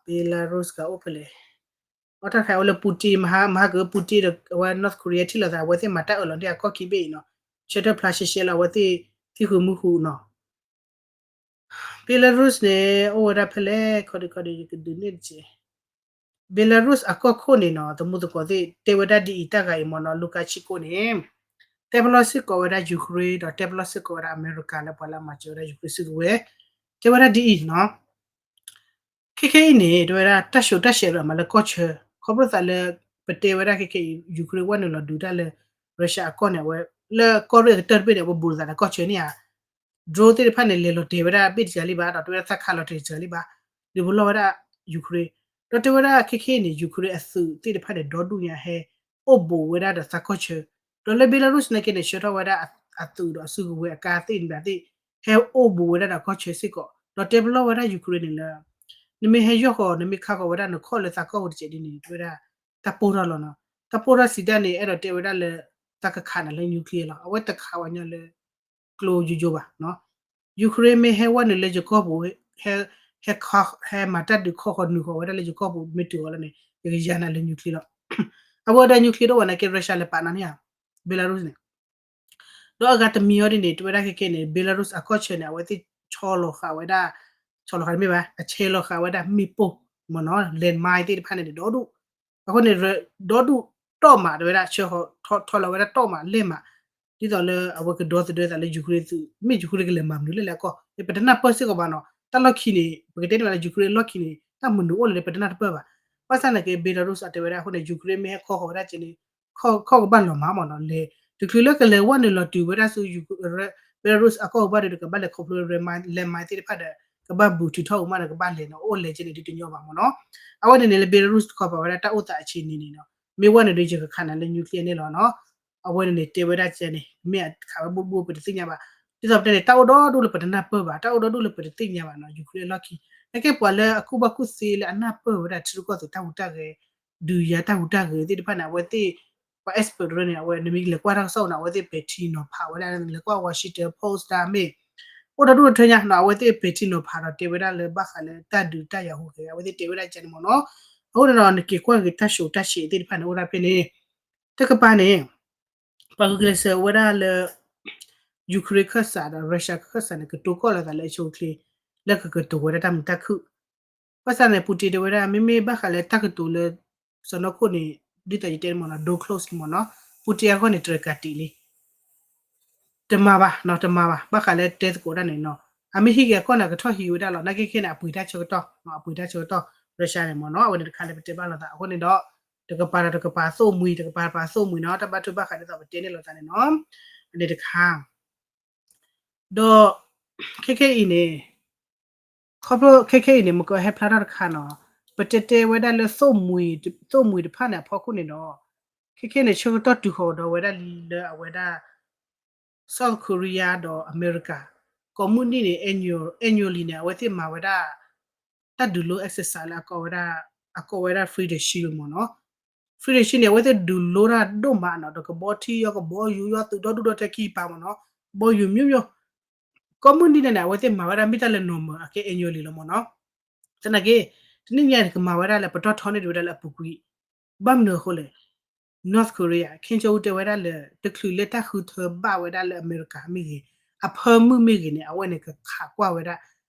Belarus ကအိၣ်ဖဲလဲၣ်, အတၢ်ခါအိၣ်လၢ Putin မဟါ မဟါက Putin ဒီးအဝဲ North Korea ထံၣ်လိာ်သး အဝဲသ့ၣ်မၤတၢ်အၢၣ်လီၤန့ၢ်အကီၢ်ခံဘ့ၣ်အံၤနီၤ, ဆၢထၢၣ်ဖျါရှဲရှဲလီၤ အဝဲသ့ၣ်သံဃုာ်မူဃုာ်နီၤ. Belarus န့ၣ် အိၣ်ဝဲဒၣ်ဖဲလဲၣ် ခီဒုခီဒု ယကဒုးန့ၢ်တက့ၢ်. Belarus အကီၢ်ခိၣ်န့ၣ်နီၤ သမူသကိးသ့ၣ် တဲဝဲဒၣ်ဒ်အံၤ တၢ်ဂၤအံၤမ့ၢ်နီၤ Lukashenko န့ၣ် တဲပလီၢ်စ့ၢ်ကီးဝဲဒၣ် Ukraine ဒီးတဲပလီၢ်စ့ၢ်ကီးဝဲဒၣ်အမဲရကၤလၢပှၤလၢအမၤစၢၤဝဲဒၣ် Ukraine စုကဝဲၤ, တဲဝဲဒၣ်ဒ်အံၤနီၤ. ခဲခဲအံၤန့ၣ် တဲဝဲဒၣ်တၢ်ဆှိးတၢ်ဆှဲးဒီးမၤလၢကီၢ်ဆၢ, ခီဖျိသးလၢ ပတဲဝဲဒၣ်ခဲခဲအံၤ Ukraine ဝဲနုာ်လီၤဒုးတၢ်လၢ Russia အကီၢ်န့ၣ် အဝဲ လၢကီၢ်ရ့ၣ်အကတၢၢ်တဘ့ၣ်န့ၣ် အဝဲဘူးလိာ်သးဒီးကီၢ်ဆၢန့ၣ်ဧါ. drone သ့ၣ်တဖၣ်န့ၣ် လဲၤလီၤတဲာ်ဝဲဒၣ်ဘ့ၣ်တစှၤလံဘၣ် ဒီးတဲဝဲဒၣ်သးခးလီၤတဲာ်တစှၤလံဘၣ်, ဒုးပလီၢ်ဝဲဒၣ် Ukraine, ဒီးတဲဝဲဒၣ်ခဲခဲအံၤန့ၣ် Ukraine အသုးသ့ၣ်တဖၣ်န့ၣ် ဒီဒူၣ်ညါဟဲ အိၣ်ဘူးဝဲဒၣ်ဒီးသးကီၢ်ဆၢ, ဒီးလၢ Belarus နာ်က့န့ၣ် ဆှၢထီၣ်ဝဲဒၣ်အသုးဒီးအစုကဝဲၤအကါသ့ၣ်မတၤသ့ၣ် ဟဲအိၣ်ဘူးဝဲဒၣ်ဒီးကီၢ်ဆၢစ့ၢ်ကီး, ဒီးတဲပလီၢ်ဝဲဒၣ် Ukraine န့ၣ်လၢ နမ့ၢ်ဟဲယီၢ်ဃီၤ နမ့ၢ်ခးဃီၤဝဲဒၣ်နခီၣ်လၢသးကီၢ်ပူၤတစဲးဒ်န့ၣ် တဲဝဲဒၣ် တၢ်ပိၢ်ထီၣ်လီၤနီၤ. တၢ်ပိၢ်ထီၣ်စံးတၢ်န့ၣ် အဲၣ်ဒိးတဲဝဲဒၣ်လၢ သးကခးနၤလၢ nuclear လီၤ. အဝဲတခးဝဲညီလၢ ကျိယိယိဘၣ်နီၤ. Ukraine မ့ၢ်ဟဲဝဲနုာ်လၢယကီၢ်ပူၤ ဟဲ ဟဲမၤတၢ်ဒုးခီဃီၤနုာ်ဃီၤဝဲဒၣ်လၢယကီၢ်ပူၤ မ့ၢ်တုၤအီၤလီၤန့ၣ် ယကယၤနၤလၢ nuclear လီၤ. အဝဲဒၣ် nuclear တအိၣ်ဘၣ်နာ်က့ Russia လဲၤပာ်နၤန့ၣ်ဧါ Belarus န့ၣ် ဒီးအဂၤတမံၤအီၤဒ်န့ၣ် တဲဝဲဒၣ်ခဲခဲန့ၣ် Belarus အကီၢ်ဆၢန့ၣ် အဝဲသ့ၣ်ဆီလီၤဃာ်ဝဲဒၣ်, ဆီလီၤဃာ်တမ့ၢ်ဘၣ် အဆဲးလီၤဃာ်ဝဲဒၣ်မ့ၣ်ပိၢ်မ့ၢ်နီၤ landmine သ့ၣ်တဖၣ်န့ၣ်ဒီဒူၣ်, အဃိန့ၣ် ဒီဒူၣ်တီၢ်မး တဲဝဲဒၣ်ဆၢဃီၤ ထီလီၤဝဲဒၣ်တီၢ်မးလဲၢ်မး, ဒ်သိးလၢအဝဲကဒီသဒၢသးလၢ Ukraine သုး မ့ၢ် Ukraine ကလဲၤမၤမနုၤလဲၣ်လဲၣ်အကီၢ် ပတနၢ်ပၢၢ်စ့ၢ်ကီးဘၣ်နီၤ. တၢ်လီၢ်ခံန့ၣ် ပကတဲန့ၣ်ဘၣ်လၢ Ukraine လီၢ်ခံန့ၣ် တၢ်မနုၤအိၣ်လဲၣ်န့ၣ် ပတနၢ်တပၢၢ်ဘၣ်. ဘၣ်ဆၣ်နာ်က့ Belarus အတဲဝဲဒၣ်အဃိန့ၣ် Ukraine မ့ၢ်ဟဲခီဃီၤဝဲဒၣ်ကဲန့ၣ် ခီၣ်ကဘၣ်လီၤမးမ့ၢ်နီၤ လဲၤ တချုးလၢကလဲၤဝဲနုာ်လီၤတုၤဝဲဒၣ်ဆူ Belarus အကီၢ်ပူၤဘၣ်ဒီး ကဘၣ်လဲၤခီဖျိ landmine သ့ၣ်တဖၣ်ဒီး ကဘၣ်ဘူးထုးထီၣ်အုးမးဒီးကဘၣ်လဲၤနီၤ အိၣ်လဲၤကဲန့ၣ်ဒ်တညီဘၣ်မ့ၢ်နီၤ. အဝဲန့ၣ်န့ၣ်လၢ Belarus တခီပာ်ဝဲဒၣ်တၢ်အိၣ်သးအဆံးနံၤန့ၣ်နီၤ မ့ၢ်ဝဲနုာ်ဒီးယကခးနၤလၢ nuclear န့ၣ်လီၤနီၤ. အဝဲန့ၣ်န့ၣ်တဲဝဲဒၣ်ကဲန့ၣ် မ့ၢ်အခးဝဲဘူးဘူးပတသ့ၣ်ညါဘၣ်. ဒ်သိးပတဲန့ၣ် တၢ်အိၣ်ဒီဒူၣ်လၢပတနၢ်ပၢၢ်ဘၣ် တၢ်အိၣ်ဒီဒူၣ်လၢပတသ့ၣ်ညါဘၣ်နီၤ Ukraine အလီၢ်ခံ နာ်က့ပှၤလၢအကူၣ်ဘၣ်ကူၣ်သ့လၢအနၢ်ပၢၢ်ဝဲဒၣ်ထံရူၢ်ကီၢ်သဲးတၢ်ဟူးတၢ်ဂဲၤ ဒုးယၤတၢ်ဟူးတၢ်ဂဲၤသ့ၣ်တဖၣ်န့ၣ် အဝဲသ့ၣ် ပှၤ expert တရၢန့ၣ် အဝဲနမ့ၢ်လဲၤကွၢ်တၢ်ကစီၣ်န့ၣ် အဝဲသ့ၣ်ပဲာ်ထံနီၤဖးဝဲဒၣ် လဲၤကွၢ် Washington Post တၢ်မ့ၢ် အိၣ်ဒီဒူၣ်တထၢညါနီၤ အဝဲသ့ၣ်ပဲာ်ထံနီၤဖးဒီးတဲဝဲဒၣ်လၢဘၣ်ဃးလၢတၢ်ဒုးတၢ်ယၤဟူးဂဲၤ အဝဲသ့ၣ်တဲဝဲဒၣ်ကဲန့ၣ်မ့ၢ်နီၤ. အဃိန့ၣ်ဒီး နက့ၤကွၢ်က့ၤတၢ်ဆှိးတၢ်ဆှဲးသ့ၣ်တဖၣ်န့ၣ် အိၣ်ဒၣ်ဖဲန့ၣ် တကပၤန့ၣ် ပှၤဂုာ်ကျဲးစၢးဝဲဒၣ်လၢ Ukraine ခၢၣ်စးဒီး Russia ခၢၣ်စးန့ၣ် ကတိၤကီၢ်လိာ်သးလၢအဆိအချ့ လၢကကတိၤဝဲဒၣ်တၢ်မုာ်တၢ်ခုၣ် ဘၣ်ဆၣ်န့ၣ် Putin တဲဝဲဒၣ် မ့မ့ၢ်ဘၣ်ဃးလၢတၢ်ကတိၤလၢ စီၤနီၢ်ခိၣ်န့ၣ် ဒ်သိးယတဲမ့ၢ်နီၤ door close မ့ၢ်နီၤ Putin အဂီၢ်န့ၣ် တြဲၤကးတံာ်လံ တမၤဘၣ်နီၤ တမၤဘၣ် ဘၣ်ဃးလၢတဲသကိးတၢ်န့ၣ်နီၤ အမ့ၢ်ဟံးက့ၤအကီၢ်န့ၣ် အကထီၣ်ဟံးဝဲဒၣ်လီၤ နာ်က့ခဲန့ၣ် အပှ့ၤတၢ်ဆၢကတီၢ် အပှ့ၤတၢ်ဆၢကတီၢ် Russia န့ၣ်မ့ၢ်နီၤ အဝဲန့ၣ်တခါလၢပတဲဘၣ်လိာ်သး အဃိန့ၣ်ဒီး တကပၤဒီးတကပၤသိၣ်မှံၤ တကပၤတကပၤသိၣ်မှံၤနီၤ တၢ်ဘၣ်ထုဘၣ်ဃးဒ်သိးပတဲန့ၢ်လိာ်သးန့ၣ်နီၤ အန့ၣ်တခါ ဒီး ခဲခဲအံၤန့ၣ် ခီဖျိခဲခဲအံၤန့ၣ် မကဟဲဖျါထီၣ်တခါနီၤ ပတဲတဲဝဲဒၣ်လၢ သိၣ်မှံၤတဖၣ်န့ၣ်အဖီခိၣ်န့ၣ်ဒီး ခဲခဲန့ၣ် ဆၢကတီၢ်တုၤဃီၤဒီးဝဲဒၣ်လံလၢအဝဲဒၣ် South Korea ဒီးအမဲရကၤ ကိးမုၢ်နံၤန့ၣ် annually န့ၣ် အဝဲသ့ၣ်မၤဝဲဒၣ် တၢ်ဒုးလိ exercise လၢအကိးဝဲဒၣ် အကိးဝဲဒၣ် Freedom Shield မ့ၢ်နီၤ Freedom Shield န့ၣ် အဝဲသ့ၣ်ဒုးလိတၢ်ဒိၣ်မးနီၤ ဒီးကဘီထံယီ ကဘီယူၤယီ သုးဒီဒူၣ်ဒီထၢခံကပၤမ့ၢ်နီၤ ကဘီယူၤ မျိုးမျိုး ကိးမုၢ်နံၤန့ၣ်န့ၣ် အဝဲသ့ၣ်မၤဝဲဒၣ်မ့ၢ်တၢ်လၢ normal အကဲ annually လီၤမ့ၢ်နီၤ သနာ်က့ တနံၣ်ညါန့ၣ် ကမၤဝဲဒၣ်လၢပတီၢ်ထီန့ၢ်ဒံးဝဲဒၣ်လၢအပူၤကွံာ် ဘၣ်မနုၤအဃိလဲၣ် North Korea Kim Jong Un တဲဝဲဒၣ်လၢ တချုးလၢတၢ်ဃုထၢဘၣ်ဝဲဒၣ်လၢအမဲရကၤမ့ၢ်ဂ့ၤ အဖၢမုၢ်မ့ၢ်ဂ့ၤန့ၣ် အဝဲန့ၣ်ကခးကွၢ်ဝဲဒၣ်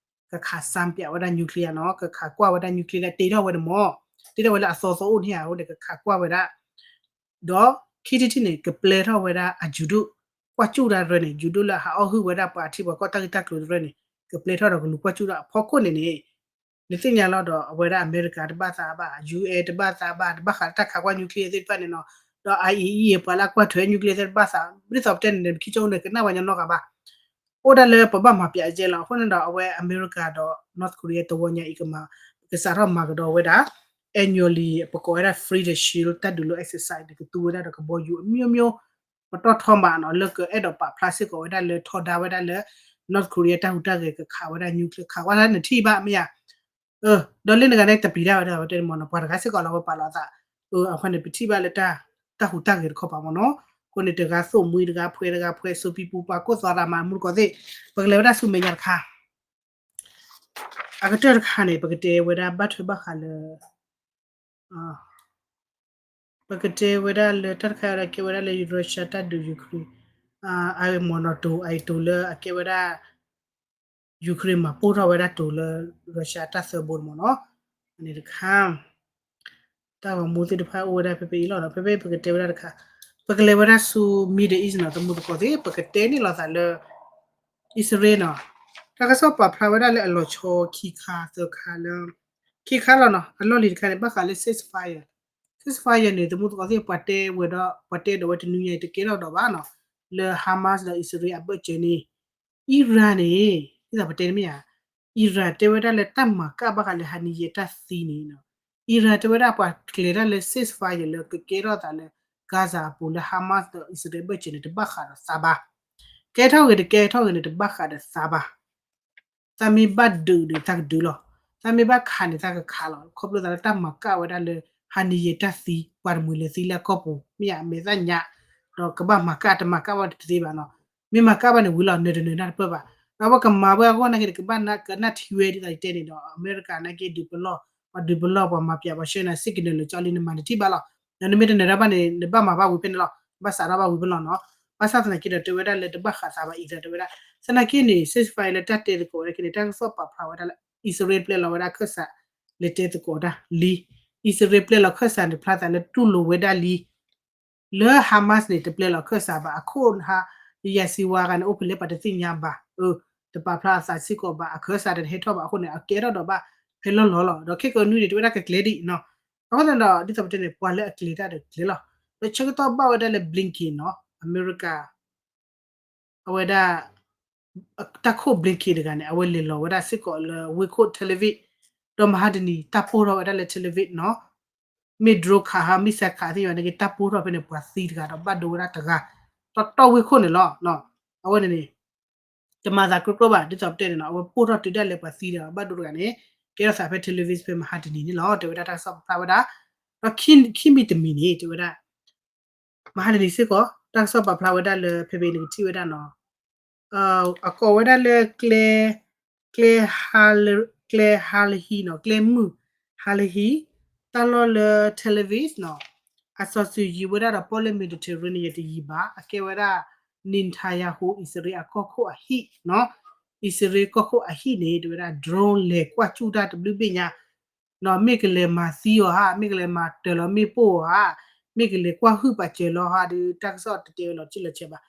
ကခးစၢ်ပၠးဝဲဒၣ် nuclear နီၤ ကခးကွၢ်ဝဲဒၣ် nuclear လၢတ့ထီၣ်ဝဲန့ၣ်မ့ၢ် တ့ထီၣ်ဝဲလၢအသီသီအိၣ်န့ၣ်ဧါ အဝဲန့ၣ်ကခးကွၢ်ဝဲဒၣ် ဒီးခံထံၣ်တထံၣ်န့ၣ် ကပျဲထီၣ်ဝဲဒၣ်အယူၤဒိၣ် ကွၢ်ကၠူၣ်တၢ်ရၢန့ၣ် ယူၤဒိၣ်လၢဟးအီၣ်ဟုၣ်ဝဲဒၣ်ပှၤထံပှၤကီၢ်တၢ်ဂ့ၢ်တၢ်ကျိၤတရၢန့ၣ် ကပျဲထီၣ်ဒီးကလူၤကွၢ်ကၠူၣ်တၢ်အဖီခိၣ်န့ၣ်န့ၣ် နသ့ၣ်ညါလီၤဒီးအဝဲဒၣ်အမဲရကၤတဘၣ်သးဘၣ် UN တဘၣ်သးဘၣ် တဘၣ်ဃးလၢတၢ်ခးကွၢ် nuclear သ့ၣ်တဖၣ်န့ၣ်နီၤ ဒီး IAEA ပှၤလၢအကွၢ်ထွဲ nuclear သ့ၣ်တဖၣ်သး ဒ်သိးပတဲန့ၣ်န့ၣ် ပခံကၠိန့ၣ် ကနၣ်ဝဲညီနီၢ်ဂၤဘၣ် အိၣ်ဒၣ်လၢပဘၣ်မၤပၠးကဲလီၤ. အဃိန့ၣ်ဒီး အဝဲအမဲရကၤဒီး North Korea တဝီညါအံၤကမၤ ကစးထီၣ်မၤကဒီးဝဲဒၣ် annually ပကိးဝဲဒၣ် Freedom Shield တၢ်ဒုးလိ exercise န့ၣ် ကသူဝဲဒၣ်ဒီးကဘီယူၤအမျိုးမျိုး ပတီၢ်ထီမးနီၤ လၢကအဲၣ်ဒိးပာ်ဖျါစ့ၢ်ကီးဝဲဒၣ်လၢထီဒါဝဲဒၣ်လၢ North Korea တၢ်ဟူးတၢ်ဂဲၤကခးဝဲဒၣ် nuclear ခးဝဲဒၣ်နထံၣ်ဘၣ်မ့ၢ်ဧါ ဒီးလၢနဂၤန့ၣ်တပျံၤတၢ်ဝဲဒၣ်ဝဲတဲမ့ၢ်နီၤ ပှၤတဂၤစ့ၢ်ကီးလီၤဝဲပာ်လီၤအသး အဃိန့ၣ် ပထံၣ်ဘၣ်လၢ တၢ်ဟူးတၢ်ဂဲၤတခီပၤမ့ၢ်နီၤ. အဃိန့ၣ် တဂၤသိၣ်မှံတဂၤဖှဲး တဂၤဖှဲး စိပံပူၤပှၤကိၢ်သီတၢ်မၤမူတကိးသ့ၣ် ပကလဲၤဝဲဒၣ်ဆူမဲာ်ညါတခါ အကတၢၢ်တခါန့ၣ် ပကတဲဝဲဒၣ်ဘၣ်ထွဲဘၣ်ဃးလၢ ပကတဲဝဲဒၣ်လၢတၢ်တခါအံၤဒီး ကဲဝဲဒၣ်လၢ Russia တၢ်ဒုး Ukraine အမ့ၢ်နီၤ တိၤ အအံၤတိၤလၢအကဲဝဲဒၣ် Ukraine မၤပိၢ်ထီၣ်ဝဲဒၣ်တိၤလၢ Russia တၢ်သၢဘိန့ၣ်မ့ၢ်နီၤ. အန့ၣ်တခါ တၢ်ဂီၤမူသ့ၣ်တဖၣ်အိၣ်ဝဲဒၣ်ဖဲဖဲအံၤလီၤနီၤ. ဖဲဖဲပကတဲဝဲဒၣ်တခါ ပကလဲၤဝဲဒၣ်ဆူ Middle East နီၤ တမူတကိးသ့ၣ် ပကတဲန့ၣ်လီၤသးလၢ အံၣ်စရ့လးနီၤ တၢ်ကစီၣ်ပာ်ဖျါဝဲဒၣ်လၢအလီၤဆီခံခါသၢခါလၢ ခံခါလီၤနီၤ အလီၢ်လံၤတခါန့ၣ် ဘၣ်ဃးလၢ ceasefire ceasefire န့ၣ် တမူတကိးသ့ၣ် ပှၤတဲဝဲဒီး ပှၤတဲဒီးဝဲတနွံညါအံၤ တကဲထီၣ်ဒီးဘၣ်နီၤ လၢ Hamas ဒီးအံၣ်စရ့လး အဘၢၣ်စၢၤန့ၣ် Iran န့ၣ် ဒ်သိးပတဲန့ၣ်မ့ၢ်ဧါ Iran တဲဝဲဒၣ်လၢတၢ်မၤကၣ်ဘၣ်ဃးလၢဟါနံယဲတၢ်သံန့ၣ်နီၤ Iran တဲဝဲဒၣ်ပှၤကျဲၤတၢ်လၢ ceasefire လၢကကဲထီၣ်သးလၢ Gaza အပူၤလၢ Hamas ဒီးအံၣ်စရ့လး အဘၢၣ်စၢၤန့ၣ် တဘၣ်ဃးဒီးသးဘၣ် ကဲထီၣ်ဂ့ၤတကဲထီၣ်ဂ့ၤန့ၣ် တဘၣ်ဃးဒီးသးဘၣ် သးမ့ၢ်ဘၣ်ဒုးန့ၣ် သးကဒုးလီၤ. သးမ့ၢ်ဘၣ်ခးန့ၣ် သးကခးလီၤ. ခီဖျိသးလၢတၢ်မၤကၣ်ဝဲဒၣ်လၢ ဟါနံယဲတၢ်သံ ပှၤတမှံၤလဲၤသံလၢအကီၢ်ပူၤ မ့ၢ်ယါ အမဲာ်သၣ်ညါ ဒီးကဘၣ်မၤကၣ် တမၤကၣ်ဘၣ်တသ့ဘၣ်နီၤ. မ့ၢ်မၤကၣ်ဘၣ်န့ၣ် ဝံၤလီၤ နၢၤတနၢၤနၢ်တပၢၢ်ဘၣ်. ဒီးပကမၤဝဲအဂီၢ်နာ်က့ ကဘၣ်ကနၣ်ထံဝဲဒ်သိးယတဲန့ၣ်ဒီး အမဲရကၤနာ်က့ ဒုးပလီၢ် ပှၤဒုးပလီၢ် ပှၤမၤပၠးပှၤဆှၢနၤ signal လၢကၠီလံ နမၤနထံၣ်ဘၣ်လီၤ. ဒီးနမ့ၢ်တနၢၤတၢ်ဘၣ်န့ၣ် နဘၣ်မၤဘၣ်ဝံၤဖဲန့ၣ်လီၤ. ဘၣ်စးထီၣ်ဘၣ်ဝံၤဖဲလီၤနီၤ. ဘၣ်ဆၣ်သနာ်က့ဒီးတဲဝဲဒၣ်လၢတဘၣ်ဃးသးဘၣ် အံၣ်စရ့လး တဲဝဲဒၣ် သနာ်က့န့ၣ် ceasefire လၢတၢ်တဲသကိးဝဲဒၣ်က့န့ၣ် တၢ်ကစီၣ်ပာ်ဖျါဝဲဒၣ်လၢ အံၣ်စရ့လးပျဲလီၤဝဲဒၣ်ခၢၣ်စး လဲၤတဲသကိးတၢ်လံ. အံၣ်စရ့လးပျဲလီၤခၢၣ်စးန့ၣ် ဖျါသးလၢတူၢ်လိာ်ဝဲဒၣ်လံ လၢ Hamas န့ၣ် တပျဲလီၤခၢၣ်စးဘၣ် အခိၣ်ဟါ ယယၤစံဝါဂၤန့ၣ် အိၣ်ဖဲလဲၣ်ပှၤတသ့ၣ်ညါဘၣ် တပာ်ဖျါအသးစ့ၢ်ကီးဘၣ် အခၢၣ်စးတဟဲထီၣ်ဘၣ်အဃိန့ၣ် အကဲထီၣ်ဒီးဘၣ်ဖဲလီၢ်လီၢ်လီၤ. ဒီးခဲကိးနွံန့ၣ် တဲဝဲဒၣ်ကကျဲၤဒံးနီၤ. အဃိသတးဒီး ဒ်သိးပတဲန့ၣ် ပှၤလၢအကျဲၤတၢ်ဒီးကျဲၤလီၤ. ဒီးဆၢကတီၢ်ဘၣ်ဝဲဒၣ်လၢ Blinken နီၤ အမဲရကၤ အဝဲဒၣ် တၢ်ခိၣ် Blinken တဂၤန့ၣ် အဝဲလဲၤလီၤဝဲဒၣ်စ့ၢ်ကီးလၢဝ့ၢ်ခိၣ် Tel Aviv ဒီးမဟါတနံၤ တၢ်ပိၢ်ထီၣ်ဝဲဒၣ်လၢ Tel Aviv နီၤ မ့ၢ် drone ခးဟါ missile ခးသ့ၣ်ညါန့ၣ်က့ တၢ်ပိၢ်ထီၣ်ဖဲန့ၣ် ပှၤသံတဂၤဒီးဘၣ်ဒိဝဲဒၣ်တဂၤ တီတီဝ့ၢ်ခိၣ်န့ၣ်လီၤ. အဝဲန့ၣ်န့ၣ် တမၤသးကျိကျိဘၣ် ဒ်သိးပတဲန့ၣ်နီၤ အဝဲပိၢ်ထီၣ်တုၤဒၣ်လဲာ်ပှၤသံတဂၤဘၣ်ဒိတဂၤန့ၣ် ကဲထီၣ်သးဖဲ Tel Aviv ဖဲမဟါတနံၤန့ၣ်လီၤ. တဲဝဲဒၣ်တၢ်ကစီၣ်ပာ်ဖျါဝဲဒၣ် ဒီးခံမံၤတမံၤန့ၣ် တဲဝဲဒၣ် မဟါတနံၤစ့ၢ်ကီး တၢ်ကစီၣ်ပာ်ဖျါဝဲဒၣ်လၢ ဖဲဖဲန့ၣ်ကထံၣ်ဝဲဒၣ်နီၤ အကိးဝဲဒၣ်လၢ ကျဲ ကျဲ ကျဲဟါလဟံး နီၤ ကျဲမုၢ်ဟါလဟံး တၢ်လီၢ်လၢ Tel Aviv နီၤ အစီၤစုၤယံၤဝဲဒၣ်ဒီးပီၣ်လဲၣ် Mediterranean တယံၤဘၣ် အကဲဝဲဒၣ် Netanyahu အံၣ်စရ့လးအကီၢ်ခိၣ်အဟံၣ်နီၤ အံၣ်စရ့လးကီၢ်ခိၣ်အဟံၣ်န့ၣ် တဲဝဲဒၣ် drone လဲၤကွၢ်စူၣ်တၢ်တဘျုးဘ့ၣ်ညါ နီၤ မ့ၢ်ကလဲၤမၤသံအီၤဧါ မ့ၢ်ကလဲၤမၤတၢၤလီၤမ့ၣ်ပိၢ်အီၤဧါ မ့ၢ်ကလဲၤကွၢ်ဟုၣ်ပာ်စၢၤလီၤဧါဒီး တၢ်ကစီၣ်တတဲဝဲလီၤတံၢ်လီၤဆဲးဘၣ်.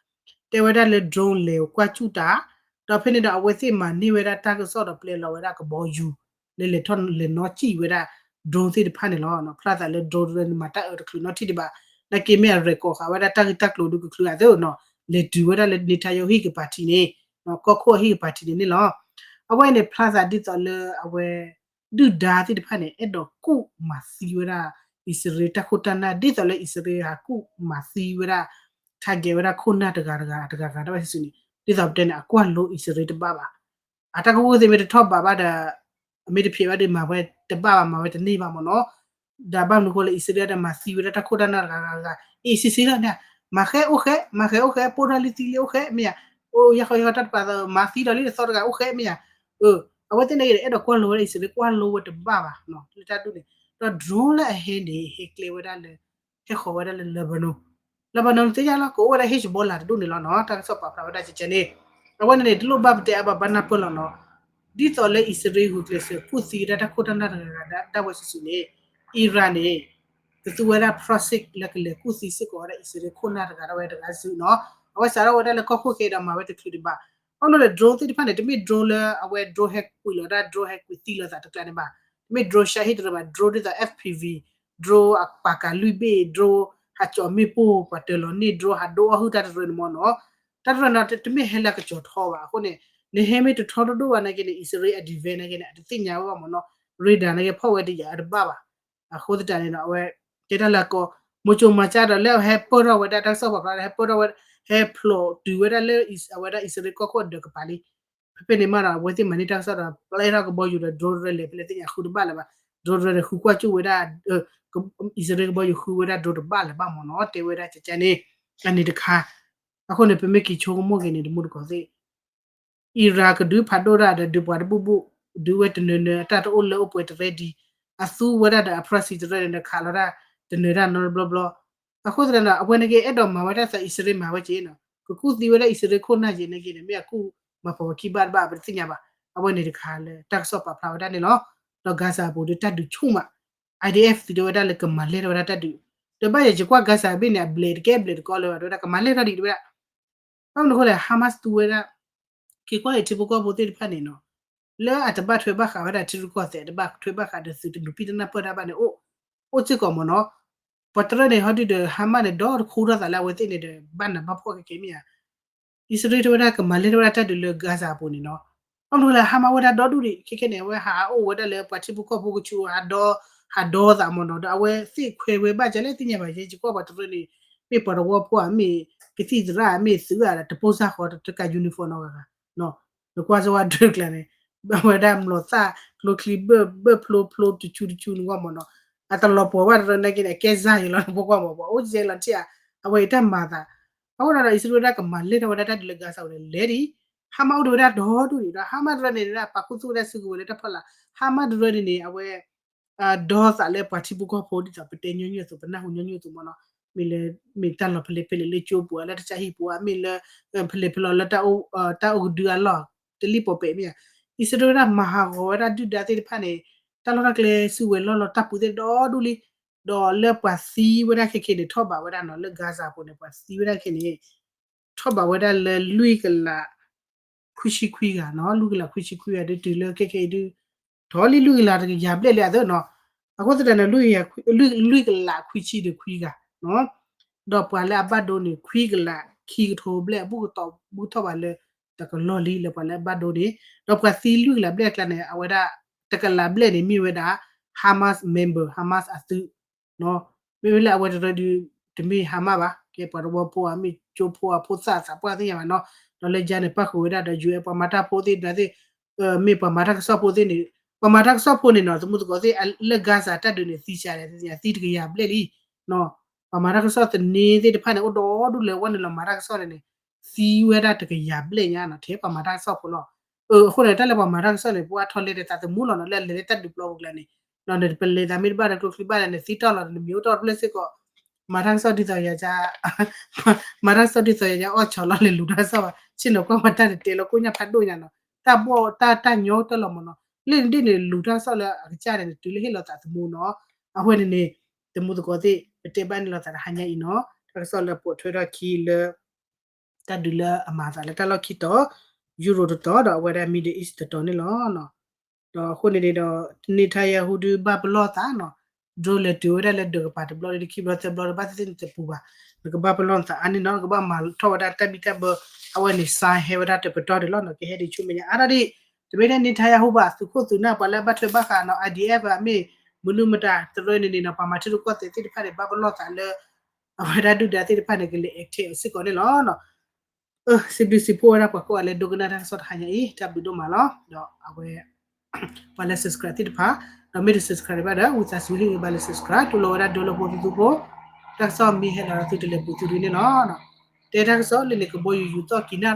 တဲဝဲဒၣ်လၢ drone လဲၤကွၢ်စူၣ်တၢ် ဒီးဖဲန့ၣ်ဒီးအဝဲသ့ၣ်မၤန့ၢ်ဝဲဒၣ်တၢ်ကစီၣ်ဒီးပျဲလီၤဝဲဒၣ်ကဘီယူၤ လၢလဲၤထီၣ်လဲၤနီၣ်စံၣ်ဝဲဒၣ် drone သ့ၣ်တဖၣ်န့ၣ်လီၤ. ဖျါသးလၢ drone တဖၣ်န့ၣ် မၤတၢ်အၢတချုးနီတထံၣ်ဒံးဘၣ် နာ်က့မ့ၢ်အရဲၣ်ကီၢ်ဃာ်ဝဲဒၣ်တၢ်ဂ့ၢ်တၢ်ကျိၤဒုးကချုးဂၤသ့နီၤ လဲၤတုၤဝဲဒၣ်လၢ Netanyahu ဟံၣ်ကပၤထံးန့ၣ် ကီၢ်ခိၣ်အဟံၣ်ကပၤထံးန့ၣ်န့ၣ်လီၤ. အဝဲန့ၣ်ဖျါသးဒ်သိးလၢအဝဲ ဒုၣ်ဒါသ့ၣ်တဖၣ်န့ၣ် အဲၣ်ဒိးကူၣ်မၤသံဝဲဒၣ် အံၣ်စရ့လးတၢ်ခိၣ်တၢ်နၢ် ဒ်သိးလၢအံၣ်စရ့လးဟးကူၣ်မၤသံဝဲဒၣ် target ဝဲဒၣ်ခိၣ်နၢ်တဂၤတဂၤတဂၤဂၤဒၣ်ဝဲစုာ်စုာ်န့ၣ် ဒ်သိးပတဲန့ၣ် အကွၢ်လိအံၣ်စရ့လးတဘၣ်ဘၣ်. အတၢ်ကဝီၤသ့ၣ်မ့ၢ်တထီၣ်ဘးဘၣ်ဒီး အမ့ၢ်တဖျဲးဘၣ်ဒီးမၤဝဲတဘၣ်ဘၣ် မၤဝဲတန့ၢ်ဘၣ်မ့ၢ်နီၤ. ဒီးဘၣ်မနုၤဃိလၢအံၣ်စရ့လးဒီးမၤသံဝဲဒၣ်တၢ်ခိၣ်တၢ်နၢ်တဂၤဂၤဂၤ အံၣ်စရ့လးန့ၣ် မၤဃဲအိၣ်ဃဲ မၤဃဲအိၣ်ဃဲ ပိၢ်ထီၣ်လံသံလံအိၣ်ဃဲ မ့ၢ်ဧါ. အိၣ်ယဲၢ်ဃီယဲၢ်ဃီတၢ်တပာ်သး မၤသံဒီးလံတသီတဂၤအိၣ်ဃဲ မ့ၢ်ဧါ. အဝဲသ့ၣ်န့ၣ်က့ၤဒီး အဲၣ်ဒိးကွၢ်လိဝဲဒၣ်အံၣ်စရ့လး ကွၢ်လိဝဲတဘၣ်ဘၣ် လၢတၢ်ဒ်န့ၣ် ဒီး drone လၢအဟဲန့ၣ် ဟဲကျဲဝဲဒၣ်လၢ ဟဲဃီၤဝဲဒၣ်လၢ Lebanon Lebanon သ့ၣ်ညါလီၤ ကအိၣ်ဝဲဒၣ် Hezbollah တဒူၣ်န့ၣ်လီၤနီၤ တၢ်ကစီၣ်ပာ်ဖျါဝဲဒၣ်ကဲကဲန့ၣ် အဝဲန့ၣ်န့ၣ် တလိၣ်ဘၣ်ပတဲအါဘၣ် ဘၣ်နၢ်ပၢၢ်လီၤနီၤ. ဒ်သိးလၢအံၣ်စရ့လးဂုာ်ကျဲးစၢးကူၣ်သံဝဲဒၣ်တၢ်ခိၣ်တၢ်နၢ်တဂၤဂၤဒၣ်ဝဲစုာ်စုာ်န့ၣ် Iran န့ၣ် ကသူဝဲဒၣ် proxy လၢကလဲၤကူၣ်သံစ့ၢ်ကီးဝဲဒၣ်အံၣ်စရ့လးခိၣ်နၢ်တဂၤဒၣ်ဝဲတဂၤစုာ်နီၤ. အဝဲစးထီၣ်ဝဲဒၣ်လၢကီၢ်ခိၣ်ဃဲဒီးမၤဝဲတချုးဒံးဘၣ်. ဘၣ်မနုၤလဲၣ် drone သ့ၣ်တဖၣ်န့ၣ် တမ့ၢ် drone လၢအဝဲ drone ဟဲကွံာ်လီၤတၢ် drone ဟဲကွံာ်သံလီၤသးတကျါန့ၣ်ဘၣ်. တမ့ၢ် drone ရှါဟ့ၣ်တရၢဘၣ် drone ဒ်သိး FPV drone အပာ်ကၤလွံၢ်ဘ့ၣ် drone ဟးကၠီၣ်မ့ၣ်ပိၢ် ပှၤတၢၢ်လီၤန့ၢ် drone ဟးဒိအီၣ်ဟုၣ်တၢ်တရၢန့ၣ်မ့ၢ်နီၤ, တၢ်တရၢန့ᣣ် တမ့ၢ်ဟဲလၢကကၠီၣ်ထီဘၣ်အဃိန့ၣ်, နဟဲမ့ၢ်တထီတဒိၣ်ဘၣ်နာ်က့န့ၣ် အံၣ်စရ့လးအ defense နာ်က့န့ၣ် အတသ့ၣ်ညါဝဲဘၣ်မ့ၢ်နီၤ, radar နာ်က့ဖီၣ်ဝဲတယာ်တဘၣ်ဘၣ်, အဃိသတးန့ၣ်ဒီး အဝဲ တဲတၢ်လၢကီၢ် မိၤစိၤမၤစၢ်ဒီးလၢအဟဲပၢၢ်ထီၣ်ဝဲဒၣ်တၢ်ကစီၣ်ပာ်ဖျါ ဟဲပၢၢ်ထီၣ်ဝဲ ဟဲဖျိးတုၤဝဲဒၣ်လၢ အဝဲဒၣ်အံၣ်စရ့လးကီၢ်ခိၣ်အဒၢးကပၤလံ, ဖဲဖဲန့ၣ်မးဒီး အဝဲသ့ၣ်မၤန့ၢ်တၢ်ကစီၣ်ဒီး ပျဲထီၣ်ကဘီယူၤဒီး drone တရၢလဲၤဖဲလဲၣ်သ့ၣ်ညါဃုတဘၣ်လၢၤဘၣ်, drone တရၢန့ၣ်ဃုကွၢ်ကၠိၣ်ဝဲဒၣ် အံၣ်စရ့လးကဘီယူၤဃုဝဲဒၣ် drone တဘၣ်လၢၤဘၣ်မ့ၢ်နီၤ တဲဝဲဒၣ်ကကန့ၣ်, အန့ၣ်တခါ, အဃိန့ၣ် ပမ့ၢ်က့ၤဆိကမိၣ်က့ၤန့ၣ် တမူတကိးသ့ၣ် အံရၣ်ကဒုးဖးဒိၣ်တၢ်ဒီးဒုးပှၤတဘူၣ်ဘူၣ်, ဒုးဝဲတနၢၤနၢၤအတၢ်တအိၣ်လၢအိၣ်ပှဲၤတရၢဒံး, အသူဝဲဒၣ်ဒီးအ proxy တရၢန့ၣ်ဒီးခးလီၤတၢ်တနၢၤတၢ်နီတဘျီဘျီ, အဃိသတးဒီး အဝဲန့ၣ်က့ အဲၣ်ဒိးမၤဝဲဒၣ်သးအံၣ်စရ့လးမၤဝဲက့နီၤ, ကကူၣ်သံဝဲဒၣ်အံၣ်စရ့လးခိၣ်နၢ်က့န့ၣ်က့န့ၣ် မ့ၢ်အကူၣ်မၤဖီၣ်ဝဲခံဘၣ်တဘၣ် ပတသ့ၣ်ညါဘၣ်, အဝဲန့ၣ်တခါလၢတၢ်ကစီၣ်ပာ်ဖျါဝဲဒၣ်န့ၣ်လီၤ, ဒီး Gaza အပူၤဒီးတၢ်ဒုးဆူၣ်မး IDF သုးတဲဝဲဒၣ်လၢကမၤလဲၢ်ထီၣ်ဝဲဒၣ်တၢ်ဒုး, ဒီးဘၣ်ယဲၢ်ယကွၢ် Gaza ဘ့ၣ်န့ၣ် အဘျဲးတကဲဘျဲးတကီလၢၤဘၣ် တဲဝဲဒၣ်ကမၤလဲၢ်ထီၣ်ဒံးတဲဝဲဒၣ်, ဘၣ်မနုၤအဃိလဲၣ် Hamas သူဝဲဒၣ်, က့ၤကွၢ်အံၤထံဖိကီၢ်ဖိသ့ၣ်တဖၣ်န့ၣ်နီၤ, လၢအတဘၣ်ထွဲဘၣ်ဃးဝဲဒၣ်ထံရူၢ်ကီၢ်သဲး တဘၣ်ထွဲဘၣ်ဃးဒီးသုးတနုာ်ပံၣ်တနၢ်ပၢၢ်တၢ်ဘၣ်န့ၣ် အိၣ်စ့ၢ်ကီးမ့ၢ်နီၤ, ပှၤတရၢန့ၣ် ဟီဒုဒီး Hamas န့ၣ် ဒီတခူထီၣ်သးလၢအဝဲသ့ၣ်န့ၣ်ဒီး ဘၣ်နးဘၣ်ဖှီၣ်ခဲကဲမ့ၢ်ဧါ အံၣ်စရ့လးတဲဝဲဒၣ်ကမၤလဲၢ်ထီၣ်ဝဲဒၣ်တၢ်ဒုးလၢ Gaza အပူၤန့ၣ်နီၤ, ဘၣ်မနုၤလဲၣ် Hamas ဝဲဒၣ်ဒီဒူၣ်ဒံး ခဲခဲန့ၣ် အဝဲဟးအိၣ်ဝဲဒၣ်လၢပှၤထံဖိကီၢ်ဖိကဆူး ဟးဒီသးမ့ၢ်နီၤ, ဒီးအဝဲသ့ၣ်ခွဲးဝဲဘၣ်ကလဲၣ်သ့ၣ်ညါဘၣ် ယဲယကွၢ်ပှၤတရၢန့ၣ် မ့ၢ်ပှၤတဝီဖိဧါ မ့ၢ်ကသံၣ်သရၣ် မ့ၢ်သုးဧါ တပိၢ်စၢ်ဃီတကး uniform နီတဂၤဂၤ, နကွၢ်စၢ်ဝဲဒၢးကျါန့ၣ် အဝဲဒၣ်မျိာ်သၣ် ကျိချံဘၢၣ်ဘၢၣ်ဖျိဖျိတဆူတဆူနကွၢ်မ့ၢ်နီၤ, အတလီၤပှီၤဘၣ်တရၢနာ်က့န့ၣ် အကဲစၢ်ယံၤလီၤ နဖိကွၢ်မ့ၢ် ပှၤအိၣ်ကဲလီၤထံၣ်ဧါ, အဝဲအံၤတၢ်မၤသး, အဃိဒီး အံၣ်စရ့လးဝဲဒၣ်ကမၤလဲၢ်ထီၣ်ဝဲဒၣ်တၢ်ဒုးလၢ Gaza အပူၤန့ၣ် လဲၤဒံး, Hamas အိၣ်ဒံးဝဲဒၣ်ဒီဒူၣ်ဒံးဒီး Hamas တရၢန့ၣ် ပာ်ခူသူၣ်ဝဲဒၣ်စုကဝဲၤလၢတၢ်ဖီလာ်, Hamas တရၢန့ၣ်န့ၣ် အဝဲ ဒီသးလၢပှၤထံဖိကီၢ်ဖိဒ်သိးပတဲညီနုၢ်အသိး ပနၢ်ဟူညီနုၢ်အသိးမ့ၢ်နီၤ, မ့ၢ်လၢ မ့ၢ်တၢ်လီၤဖဲလဲၣ်ဖဲလဲၣ်လၢကၠိပူၤဧါ လၢတၢ်ဆါဟံၣ်ပူၤဧါ မ့ၢ်လၢ ဖဲလဲၣ်ဖဲလဲၣ်လၢ တၢ်အိၣ်ကဒုအလီၢ် တလံၣ်ပီၤပဲာ်မ့ၢ်ဧါ, အံၣ်စရ့လးဝဲဒၣ်မၤဟးဂီၤဝဲဒၣ်ဒုၣ်ဒါသ့ၣ်တဖၣ်န့ၣ် တၢ်လီၢ်တၢ်ကျဲစုကဝဲၤလီၢ်လီၤတၢ်ပူၤသ့ၣ်ဒီဒူၣ်လံ, ဒီးလၢပှၤသံဝဲဒၣ်ခဲခဲန့ၣ် ထီၣ်ဘးဝဲဒၣ်နီၤ လၢ Gaza အပူၤန့ၣ် ပှၤသံဝဲဒၣ်ခဲန့ၣ် ထီၣ်ဘးဝဲဒၣ်လၢလွံၢ်ကလး ခွံဆံခွံဂၤနီၤ, လွံၢ်ကလးခွံဆံခွံဂၤဒ်တုၤလၢခဲခဲအံၤဒုး ထီၣ်လံလွံၢ်ကလးတကယၤဘျဲၣ်လံအသးနီၤ, အဃိသတးန့ၣ် လွံၢ်ကလးခွံဆံဒီးခွံဂၤ, ဒီးပှၤလၢအဘၣ်ဒိန့ၣ် ခွံကလးခံကထိဘျဲၣ် အဘူၣ်ကတီၤဘူၣ်ထီၣ်ဘးလၢတကလီၢ်လံလၢပှၤလၢအဘၣ်ဒိန့ၣ်, ဒီးပှၤသံလွံၢ်ကလးဘျဲၣ်အကျါန့ၣ် အဝဲဒၣ်တကလးဘျဲၣ်န့ၣ် မ့ၢ်ဝဲဒၣ် Hamas member Hamas အသုး မ့မ့ၢ်လၢအဝဲတရၢဒုး တမ့ၢ် Hamas ဘၣ် ကဲပှၤတဝီဖိဧါ မ့ၢ်ကၠိဖိဧါ ဖိသၣ်သးပှၢ်သ့ၣ်ညါဘၣ်နီၤ, ဒီးလၢယါန့ၣ် ပၣ်ဃုာ်ဝဲဒၣ်ဒီး ယူၢ်အဲၣ် ပှၤမၤတၢ်ဖိသ့ၣ်တဖၣ်သ့ၣ်, မ့ၢ်ပှၤမၤတၢ်ကစီၣ်ဖိသ့ၣ်န့ၣ်, ပှၤမၤတၢ်ကစီၣ်ဖိန့ၣ်နီၤ သမူသကိးသ့ၣ် လၢ Gaza တၢ်ဒုးန့ၣ် သံစှၤလဲၣ် သံတကယၤဘျဲၣ်လံ, ပှၤမၤတၢ်ကစီၣ်သန့သ့ၣ်တဖၣ်န့ၣ် အိၣ်ဒီဒူၣ်လၢဝဲန့ၣ်လီၤ မၤတၢ်ကစီၣ်န့ၣ်န့ၣ် သံဝဲဒၣ်တကယၤဘျဲၣ်ညါနီၤ ထဲပှၤမၤတၢ်ကစီၣ်ဖိလီၤ. အဃိန့ၣ် တၢ်လၢပှၤမၤတၢ်ကစီၣ်န့ၣ် ပှၤထီၣ်လဲၤဒီးသးသမူလီၤနီၤ လၢအလဲၤလၢတၢ်ဒုးပျီပူၤကျါန့ၣ်, ဒီးနပလဲၤသးမ့ၢ်တဘၣ်ဒီးကျိချံဘၣ်ဒီး နသံတီၢ်လီၤ နမံၤအိၣ်တီၢ်တဖျၢၣ်စ့ၢ်ကီး, မၤတၢ်ကစီၣ်ဒ်သိးယၤ မၤတၢ်ကစီၣ်ဒ်သိးယၤ အီၣ်ဆီလီၤလဲၤလူၤတၢ်ကစီၣ်ဘၣ် ဆ့ၣ်နီၤကွၢ်မၤတၢ်တတဲလီၤကိၣ်ညၣ်ဖးဒိၣ်ညါနီၤ တၢ်ဘီၣ်တၢ်တၢ်ညီတၢ်လီၤမးနီၤ လၢနဒ်န့ၣ်လူၤတၢ်ကစီၣ်လၢအကစၢ်န့ၣ် နတုၤလၢဟ့ၣ်လီၤသးသမူနီၤ, အဝဲန့ၣ်န့ၣ် သမူသကိးသ့ၣ် ပတဲဘၣ်န့ၣ်လီၤသးတဟါညါအံၤနီၤ တၢ်ကစီၣ်လၢပိာ်ထွဲထီၣ်ခံလၢ တၢ်ဒုးလၢအမၤသးလၢတၢ်လီၢ်ခံတီၤ, Europe တတီၤ ဒီးအဝဲဒၣ် Middle East တတီၤန့ၣ်လီၤ. ဒီးအဃိန့ၣ်န့ၣ်ဒီး Netanyahu ဒုးဘၣ်ပလီၢ်သးနီၤ, drone လဲၤတုၤဝဲဒၣ်လၢဒၢးကပၤတဘျီဒီးခံဘျီသၢဘျီဒီးဘၣ်သ့ၣ်သ့ၣ်န့ၣ်တပူၤဘၣ်, နကဘၣ်ပလီၢ်သးအါန့ၢ်နီၤ နကဘၣ်မၤထီၣ်ဝဲဒၣ်တၢ်ဘံၣ်တၢ်ဘၢ, အဝဲန့ၣ် sign ဟဲဝဲဒၣ်တပတီၢ်ဒံးလီၤနီၤ ကဟဲဒံးဆူမဲာ်ညါအါထီၣ်ဒံး, တမ့ၢ်ထဲ Netanyahu ဘၣ် သုးခိၣ်သုးနၢ်ပှၤလၢအဘၣ်ထွဲဘၣ်ဃးနီၤ IDF မ့ၢ်မနုၤမတၤတရၢန့ၣ်န့ၣ်နီၤ ပှၤမၤထံရူၢ်ကီၢ်သဲးသ့ၣ်တဖၣ်န့ၣ် ဘၣ်ပလီၢ်သးလၢ အဝဲဒၣ်ဒုၣ်ဒါသ့ၣ်တဖၣ်န့ၣ် ကလဲၤ attack စ့ၢ်ကီးန့ၣ်လီၤ. စံးဘျုးစံးဖှိၣ်ဝဲဒၣ်ပှၤကိးဂၤလၢဒိကနၣ်တၢ်ကစီၣ်တဟါညါအံၤ တၢ်ဘျုးဒိၣ်မးလီၤ. ဒီးအဝဲ ပှၤလၢ subscribe သ့ၣ်တဖၣ်, ဒီးမ့ၢ်တ subscribe ဘၣ်ဒီး ဝံသးစူၤဟ့ၣ်ဂံၢ်ဘါလၢ subscribe တူၢ်လိာ်ဝဲဒၣ်ဒိလၢဖိသုသုဖိ, တၢ်ကစီၣ်မ့ၢ်ဟဲလီၤဒီးသုတလဲၤပူၤသုဒုန့ၣ်လီၤ. တဲတၢ်ကစီၣ်လၢန့ၣ် ကဘီယူၤယူၤသီၣ်ကံၤနၢ်